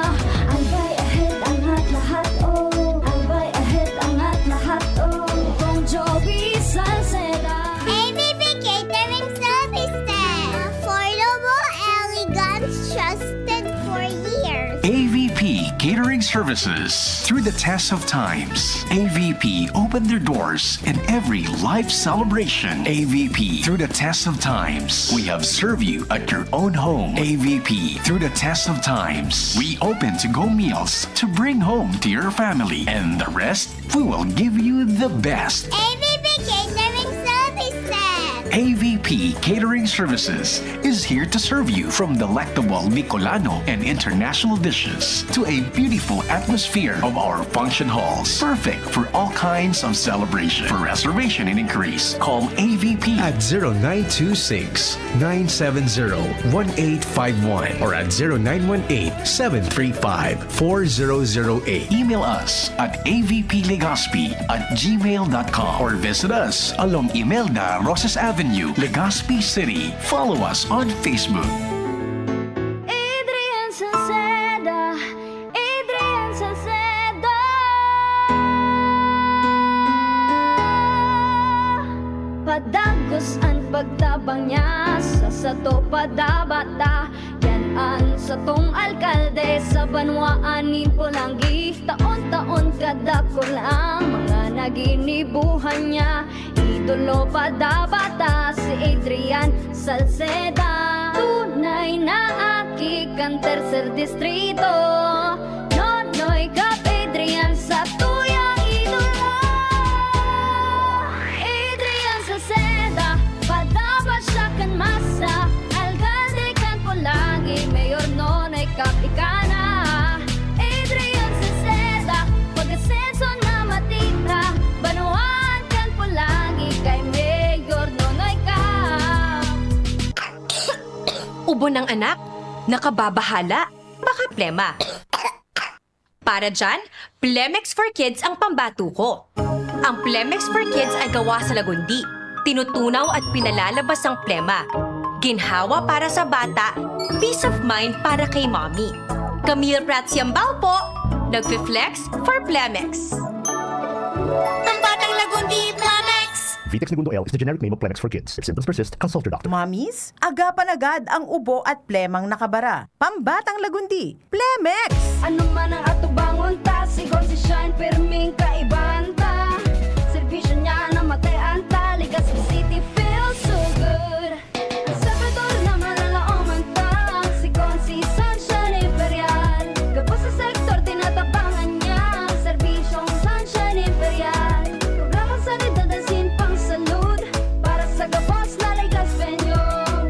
Albay ahead, angat lahat, oh. Albay ahead, angat lahat, oh. Kong Joey Salceda. A V P Catering Services. Affordable, elegant, trusted for years. A V P Catering Services. Through the test of times, A V P opened their doors in every life celebration. A V P, through the test of times, we have served you at your own home. A V P, through the test of times, we open to-go meals to bring home to your family. And the rest, we will give you the best. A V P Catering Services. A V P Catering Services is here to serve you, from delectable Bicolano and international dishes to a beautiful atmosphere of our function halls, perfect for all kinds of celebration. For reservation and inquiries, call A V P at zero nine two six, nine seven zero, one eight five one or at zero nine one eight, seven three five, four zero zero eight. Email us at A V P Legazpi at gmail dot com or visit us along Imelda Roses Avenue, Legazpi City. Follow us on Facebook. Adrian Salceda, Adrian Salceda. Padagos an pagtabang niya sa sato Padaba ta. Yan an satong alkalde sa banwaan nin Polangui. Taon-taon kadakul ang mga naginibuhan niya. Idolo Padaba ta si Adrian Salceda. Tunay na aki kan Tercer Distrito. Nonoy Cap Adrian, satuyang idolo. Adrian Salceda, Padaba siya kan masa. Alkalde Bon ang anak, nakababahala, baka plema. Para dyan, Plemex for Kids ang pambato ko. Ang Plemex for Kids ay gawa sa lagundi, tinutunaw at pinalalabas ang plema. Ginhawa para sa bata, peace of mind para kay mommy. Camille Prats Yambao po, nagfi-flex for Plemex. Pambatang lagundi, Plemex! Vitex Negundo L is the generic name of Plemex for Kids. If symptoms persist, consult your doctor. Mommies, agapan agad ang ubo at plemang nakabara. Pambatang lagundi, Plemex! Ano man ang atubangon ta, si Consi Shine, pirming kaibahan ta. Serbisyo niya na matean ta, Legazpi City feels so good. Ang servidor na malalaoman ta, si Consi Sunshine Imperial. Gabos sa sektor, tinatabangan niya, serbisyong Sunshine Imperial. Programang sanidad asin pangsalud, para sa gabos na Legazpeño.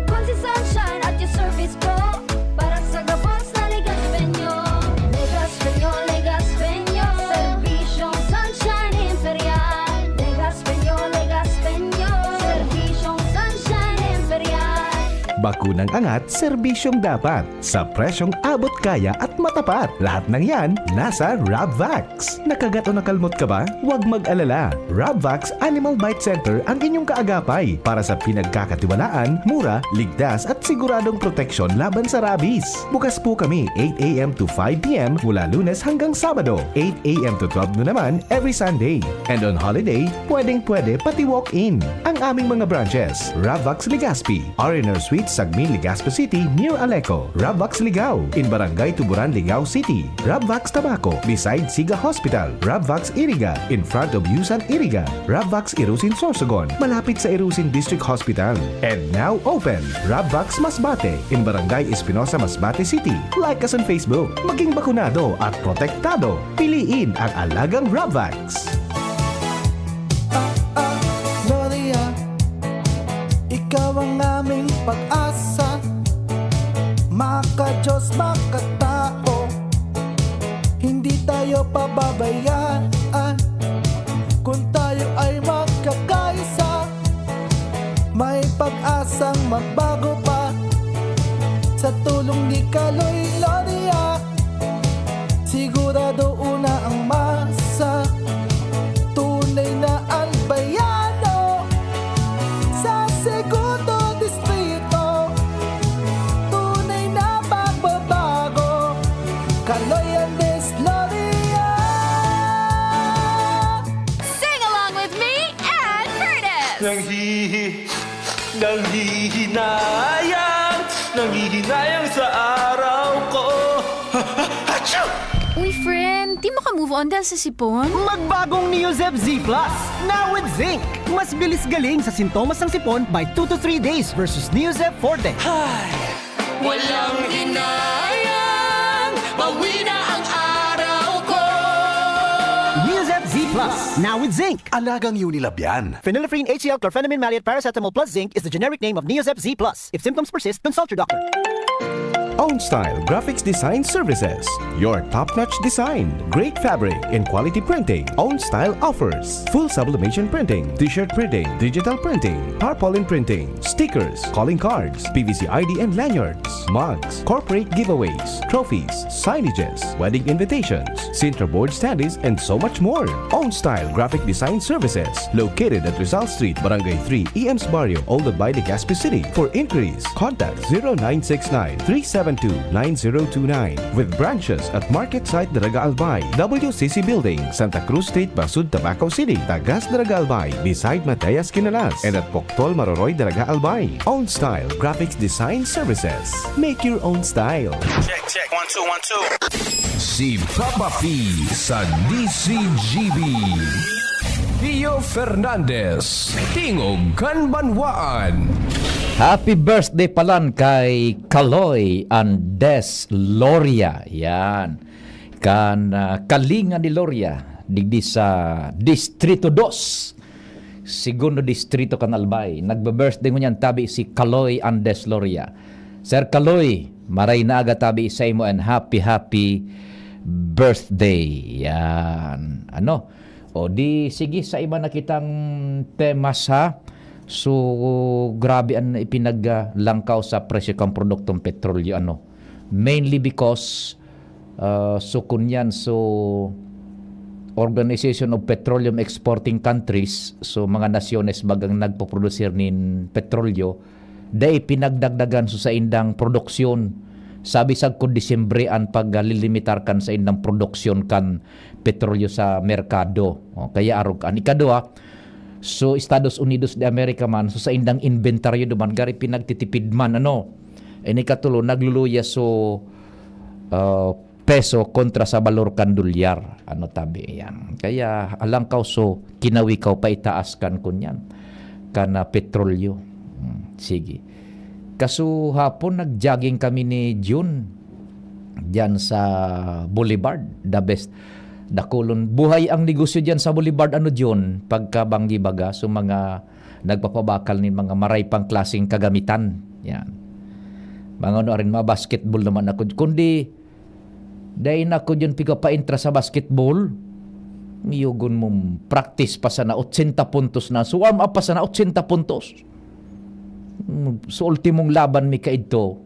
Consi Sunshine at your service po, para sa gabos na Legazpeño. Legazpeño, Legazpeño, serbisyong Sunshine Imperial. Legazpeño, Legazpeño, serbisyong Sunshine Imperial. Bakunang angat, serbisyong dapat, sa presyong abot kaya at matapat. Lahat ng yan, nasa Rabvax. Nakagat o nakalmot ka ba? Huwag mag-alala. Rabvax Animal Bite Center ang inyong kaagapay para sa pinagkakatiwalaan, mura, ligtas at siguradong proteksyon laban sa rabies. Bukas po kami eight a.m. to five p.m. mula Lunes hanggang Sabado, eight a.m. to twelve noon naman every Sunday. And on holiday, pwedeng-pwede pati walk-in. Ang aming mga branches, Rabvax Legazpi, R and R Suite, Sagmin, Legazpi City, near Aleco, Rabvax Ligao, in Barangay Tuburan, Ligao City, Rabvax Tabaco, beside Siga Hospital, Rabvax Iriga, in front of Yusan Iriga, Rabvax Irusin Sorsogon, malapit sa Irusin District Hospital. And now open, Rabvax Masbate, in Barangay Espinosa, Masbate City. Like us on Facebook. Maging bakunado at protektado. Piliin ang alagang Rabvax. Ah, ah, Gloria, ikaw ang aming pag-asa. Maka-Diyos, makatao, hindi tayo pababayaan. Kung tayo ay magkakaisa, may pag-asang magbago pa. Sa tulong ni Kaloy Gloria, sigurado una ang masa. Tunay na Albayano sa segundo distrito. Tunay na pagbabago, Kaloy Andes Gloria. Sing along with me and Curtis! Nanghihi, nanghihinayang, nanghihinayang sa araw ko. Achoo! Uy, friend, di mo ka move on dahil sa sipon? Magbagong Neozep Z Plus, now with zinc. Mas bilis galing sa sintomas ng sipon by two to three days versus Neozep Forte. Walang hinayang, bawi na ang araw ko. Neozep Z Plus, now with zinc. Alagang Unilab yan. Phenylephrine H C L chlorphenamine maleate paracetamol plus zinc is the generic name of Neozep Z Plus. If symptoms persist, consult your doctor. Own Style Graphics Design Services. Your top-notch design, great fabric, and quality printing. Own Style offers full sublimation printing, t-shirt printing, digital printing, tarpaulin printing, stickers, calling cards, P V C I D and lanyards, mugs, corporate giveaways, trophies, signages, wedding invitations, Sintra board standees, and so much more. Own Style Graphic Design Services, located at Rizal Street, Barangay three, E M's Barrio, Old Albay, Legazpi City. For inquiries, contact zero nine six nine, three seven two, nine zero two nine. With branches at Market Site Daraga Albay, W C C Building, Santa Cruz Street, Basud, Tabaco City, Tagas Daraga Albay, beside Mateas Quinalas, and at Poctol Maroroy Daraga Albay. Own Style Graphics Design Services. Make your own style. Check, check, one, two, one, two. Si Papa P sa D C G B. Theo Fernandez, Tingog kan Banwaan. Happy birthday palan kay Kaloy Andes Loria. Yan. Kan ah, Kalinga ni Loria, digdi sa Distrito dos. Segundo Distrito kan Albay. Nagbe-birthday ngunyan tabi si Kaloy Andes Loria. Sir Kaloy, maray na aga tabi sa imo and happy, happy birthday. Yan. Ano? O di, sige, sa iba na kitang temas, ha? So, grabe an ipinaglangkaw sa presyo kan produktong petrolyo, ano. Mainly because, ah, so kunyan, so Organization of Petroleum Exporting Countries, so mga nasyones bagang nagpoprodusir nin petrolyo, dai pinagdagdagan so saindang produksyon. Sabi sagkod Disyembre an paglilimitar kan saindang produksyon kan petrolyo sa merkado. O, kaya arog an ikaduha, so Estados Unidos de America man, so saindang inventaryo duman, gari pinagtitipid man, ano. Ini katulo, nagluluya so, ah, peso kontra sa balor kan dolyar. Ano tabi yan? Kaya alangkaw so kinawikaw pa itaas kan kunyan, kan, ah, petrolyo. Hmm, sige. Kasuhapon, nag-jogging kami ni Jun diyan sa Boulevard, the best. Dakulon. Buhay ang negosyo diyan sa Boulevard, ano, Jun? Pagkabanggi baga, so mga nagpapabakal nin mga maraypang klaseng kagamitan. Yan. Mga ano rin, mga basketball naman ako. Kundi, dai na ako dyan pigapaintra sa basketball. Miyugon mo, practice pa sana, ochenta puntos na. So, warm up pa sana, ochenta puntos. Mm, so, ultimong laban mi kaidto.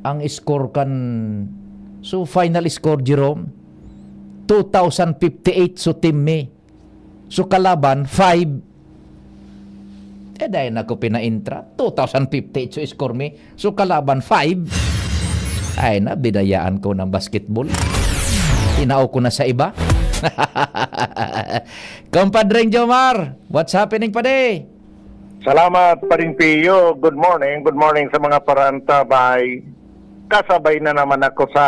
Ang score kan, so, final score, Jerome, two thousand fifty-eight, so, team mi. So, kalaban, five. Eh, dahil na ko pinaintra, two thousand fifty-eight, so, score mi. So, kalaban, five. Ay na, binayaan ko ng basketball. Tinao ko na sa iba. Compadreng Jomar, what's happening, padi? Salamat, Paring Pio. Good morning. Good morning sa mga parantabay. Kasabay na naman ako sa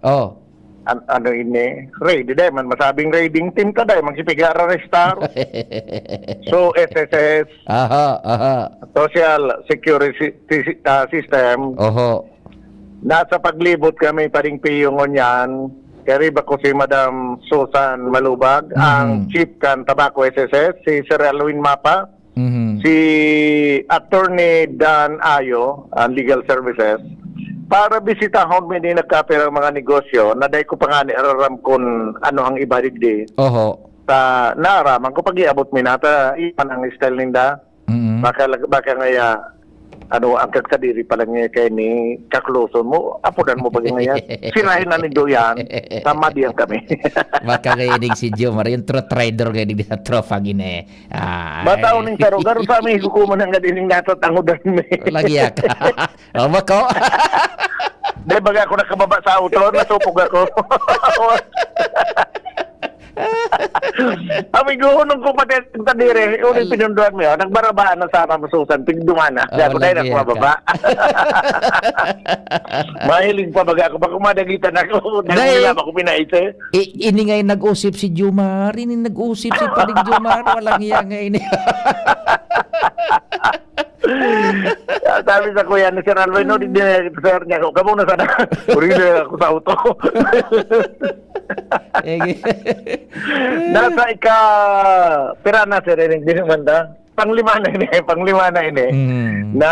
Oh. an-, ano ini, raid. Di man masabing raiding team ka, dai, magsipigara restar. So, S S S, Aha, aha. Social Security, ah, System. Oho. Nasa paglibot kami, Paring Pio, ngunyan. Kaya riba ko si Madam Susan Malubag, ang Mhm. chief kan Tabaco S S S, si Sir Alwin Mapa, Mhm. si Attorney Dan Ayo, ang legal services, para bisitahon mi ni nagkapirang mga negosyo na dai ko pa ngani araram kun ano ang iba digdi. Oho. Ta naaraman ko pag-iabot mi na, ta iyan ang style ninda. Mm. Baka lag-, baka ngaya, ano, ang kagsadiri pa lang niya kay ni kakloson mo, apodan mo pag ngaya. Sirahin na nindo yan, tamad yan kami. Baka kaya ding si Jomar, yung true traitor kaya ding sa tropa gini. Ah, Bataw ning saro, garo sa amin, hukuman ang gadining natat ang udan mi. Lagi ka. Oh, bako. Dahil baga ako nakababa sa auto, natupog ako. Amigo, hunong ko pati ang kadiri, uning Al- pinunduan mo yun, nagbarabaan na sana masusan, pigduman na. Oh, Kaya ako dahil lagi ako ka. Mababa. Mahiling pa baga ako, baka madagitan ako, dahil Dahil- wala ako pinaisa. I-, ini nga yung nag-usip si Jomar, ini nag-usip si Paring Jomar, walang iya nga ini. Sabi sa kuya ni Sir Alvin, "No, di na, sir," niya ako, "Kamo na sana." Uri na ako sa auto. Ege. Nasa ika, pira na, sir, ining din naman da. Panglima na ini, panglima na ini. Mm. Na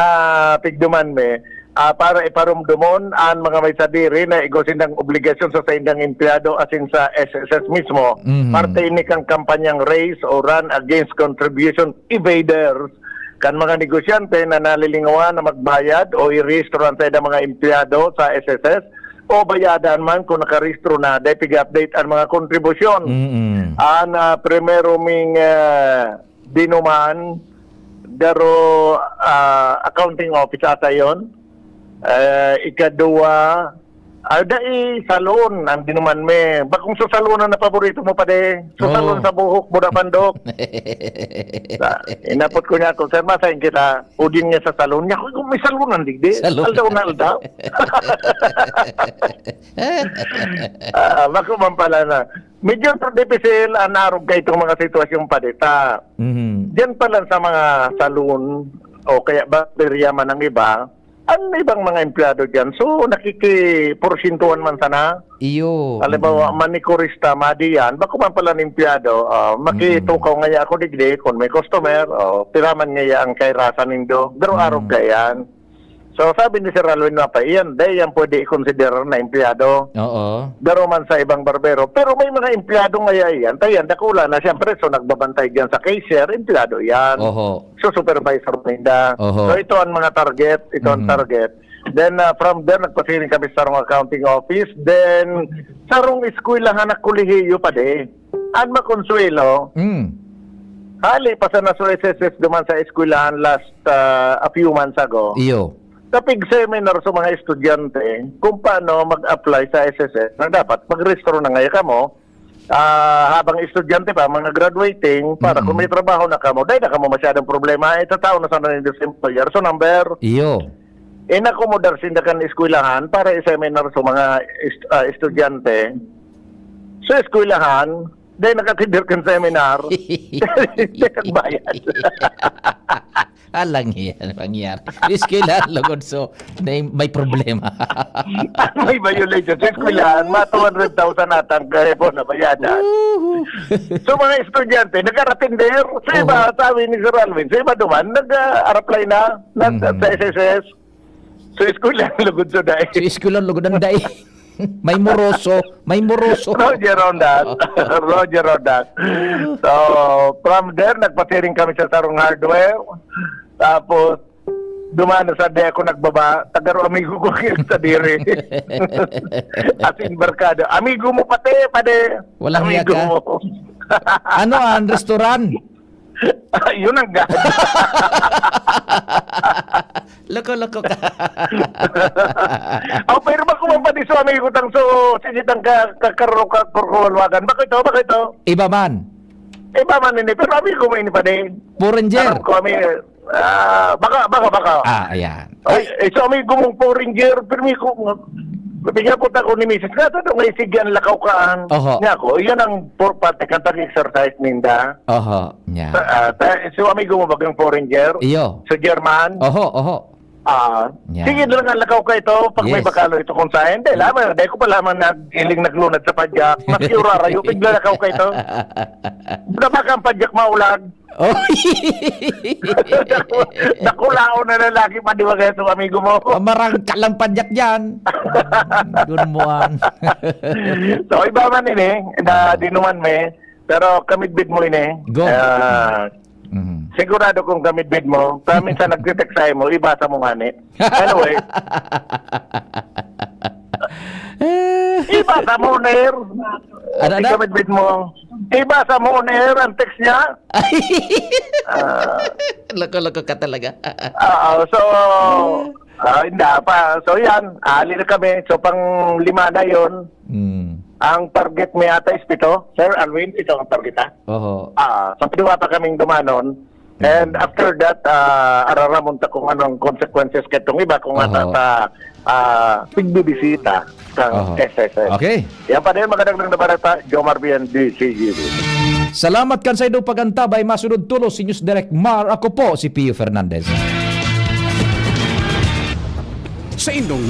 pigduman mi, ah, para iparumdomon an mga may sadiri na igwa sindang obligasyon sa saindang empleyado asin sa S S S mismo. Mm. Parte ini kan kampanyang Race o Run Against Contribution Evaders kan mga negosyante na nalilingawan na magbayad o irehistro an saindang mga empleyado sa S S S o bayadan man kung nakarehistro na, dai pig-update an mga kontribusyon. Mm-mm. An, ah, primero ming, ah, dinuman, garo, ah, accounting office ata yon. Eh, ikaduwa, ah, dai, salon ang dinuman mi. Bakong sa salon na paborito mo, padi? Sa Oo. Salon sa buhok, buda pandok. Sa, inapot ko niya ako, "Sir, masahin kita." Udin niya sa salon niya. Ako, may salon ang digdi. Salon. Aldaw na aldaw. Ah, bako man pala na. Medyo dipisil ang narog ka itong mga sitwasyong padita. Mhm. Diyan pa lang sa mga salon o kaya barberya man ang iba, ang ibang mga empleyado diyan, so, nakikiporsyintuhan man sana. Iyo. Halimbawa, Mm. manikurista, madi yan, bako man pala ng empleyado, ah, makitukaw Mm. ngaya ako digdi, kung may customer, o, piraman ngaya ang kairasan nindo. Pero Mm. arog ka yan. So, sabi ni Sir Alwin Mapa, iyan, di yan pwede i-consider na empleyado. Oo. Daro man sa ibang barbero. Pero may mga empleyado nga yan. Tayan, dakula na siyempre. So, nagbabantay dyan sa cashier, empleyado yan. Oho. So, supervisor ninda. Oho. So, ito ang mga target. Ito ang Mhm. target. Then, ah, from there, nagpasiring kami sa sarong accounting office. Then, sarong eskwelahan na kolehiyo pa di. Ang makonsuelo, Mm. hali pa sa naso S S S duman sa eskwelahan last, ah, a few months ago. Iyo. Kapig seminar sa mga estudyante kung paano mag-apply sa S S S na dapat mag-rehistro na ngayon kamo, ah, habang estudyante pa, mga graduating, para Mm. kung may trabaho na kamo, dahil na kamo masyadong problema, itatao na sana ninyo sa employer. So, number, Iyo. inakomodar sinda kan eskwelahan para i-seminar sa mga est-, ah, estudyante. So, eskwelahan, dahil nakatinder kan seminar, dahil nagbayad. Alang yan, pangyari. Eskwelahan lugod, so, na, may problema. May violation. Sa eskwelahan, mga two hundred thousand ata ang kaya po nabayadan. Uhu. So, mga estudyante, nag-aratinder. Sa iba, Oho. sabi ni Sir Alvin, sa iba duman, nag-a-apply na, nag Mhm. sa S S S. So, eskwelahan lugod sa dai. Sa eskwelahan lugod ang dai. May moroso, may moroso. Roger Rondan. Roger Rondan. So, from there, nagpasiring kami sa sarong hardware. Tapos, dumana sa di ako nagbaba, tagaro amigo ko kayo sa diri. As in, barkada. Amigo mo pati, pade. Walang hiya Amigo ka. mo. Ano ang restaurant? Yun ang gag. Loko-loko ka. Aw, pero bako man pati sa amigo tang so, sige tang ka, ka, karo-, ka, kurkuwalwagan. Bako ito, bako ito. Iba man. Iba man ini, pero amigo mo ini pa din. Poranger. Alam ko, ami-, ah, baka, baka, baka. Ah, ayan. Ay, eh, so, amigo mong Poranger, pero amigo mo, tingnan ko ta ko ni misis nga, "Ano nga isigyan lakaw kaan?" Oho. Niya ako, yan ang por-, parte kan pag-exercise ninda. Oho, niya. Ah, ta-, so, amigo mo bagang Poranger? Iyo. Sa German? Oho, oho. Ah, Yan. sige na lang ang lakaw ka ito pag may Yes. bakalo ito kung saan. Hindi, Mm. lamang, dahil ko pa lamang nag-, iling naglunad sa padyak. Maski urarayo, piglalakaw ka ito. Baka ang padyak maulag. Oh. Dakulaon na lalaki pa, di ba, kaya itong amigo mo? Pamarangkal ang padyak dyan. Gunmuan. So, iba man ini, na dinuman mi, pero kamidbid mo ini. Go. Ah, Mhm. sigurado kong kamidbid mo. Kaya minsan nagtitext sa'yo mo, ibasa mo nga ni. Anyway. Ibasa mo, Ner. Ano, ano? Kamidbid mo. Ibasa mo, Ner, ang text niya. Ah. Loko-loko ka talaga. Oo, so, ah, hindi pa. So, yan, ali na kami. So, pang lima na yon. Hmm. Ang target may ata is pito. Sir Alwin, ito ang target, ha? Oho. Ah, sa pito pa kaming dumanon. And Hmm. after that, ah, araramon ta kung anong consequences ketong iba, kung ata Oho. ta, ah, pigbibisita kang Oho. S S S. Okay. Yan pa din, magandang na barata, Jomar Bien, D C G B. Salamat kan saindo pag-antabay. Masunod tulos si News Direct Mar. Ako po si Pio Fernandez. Sa indong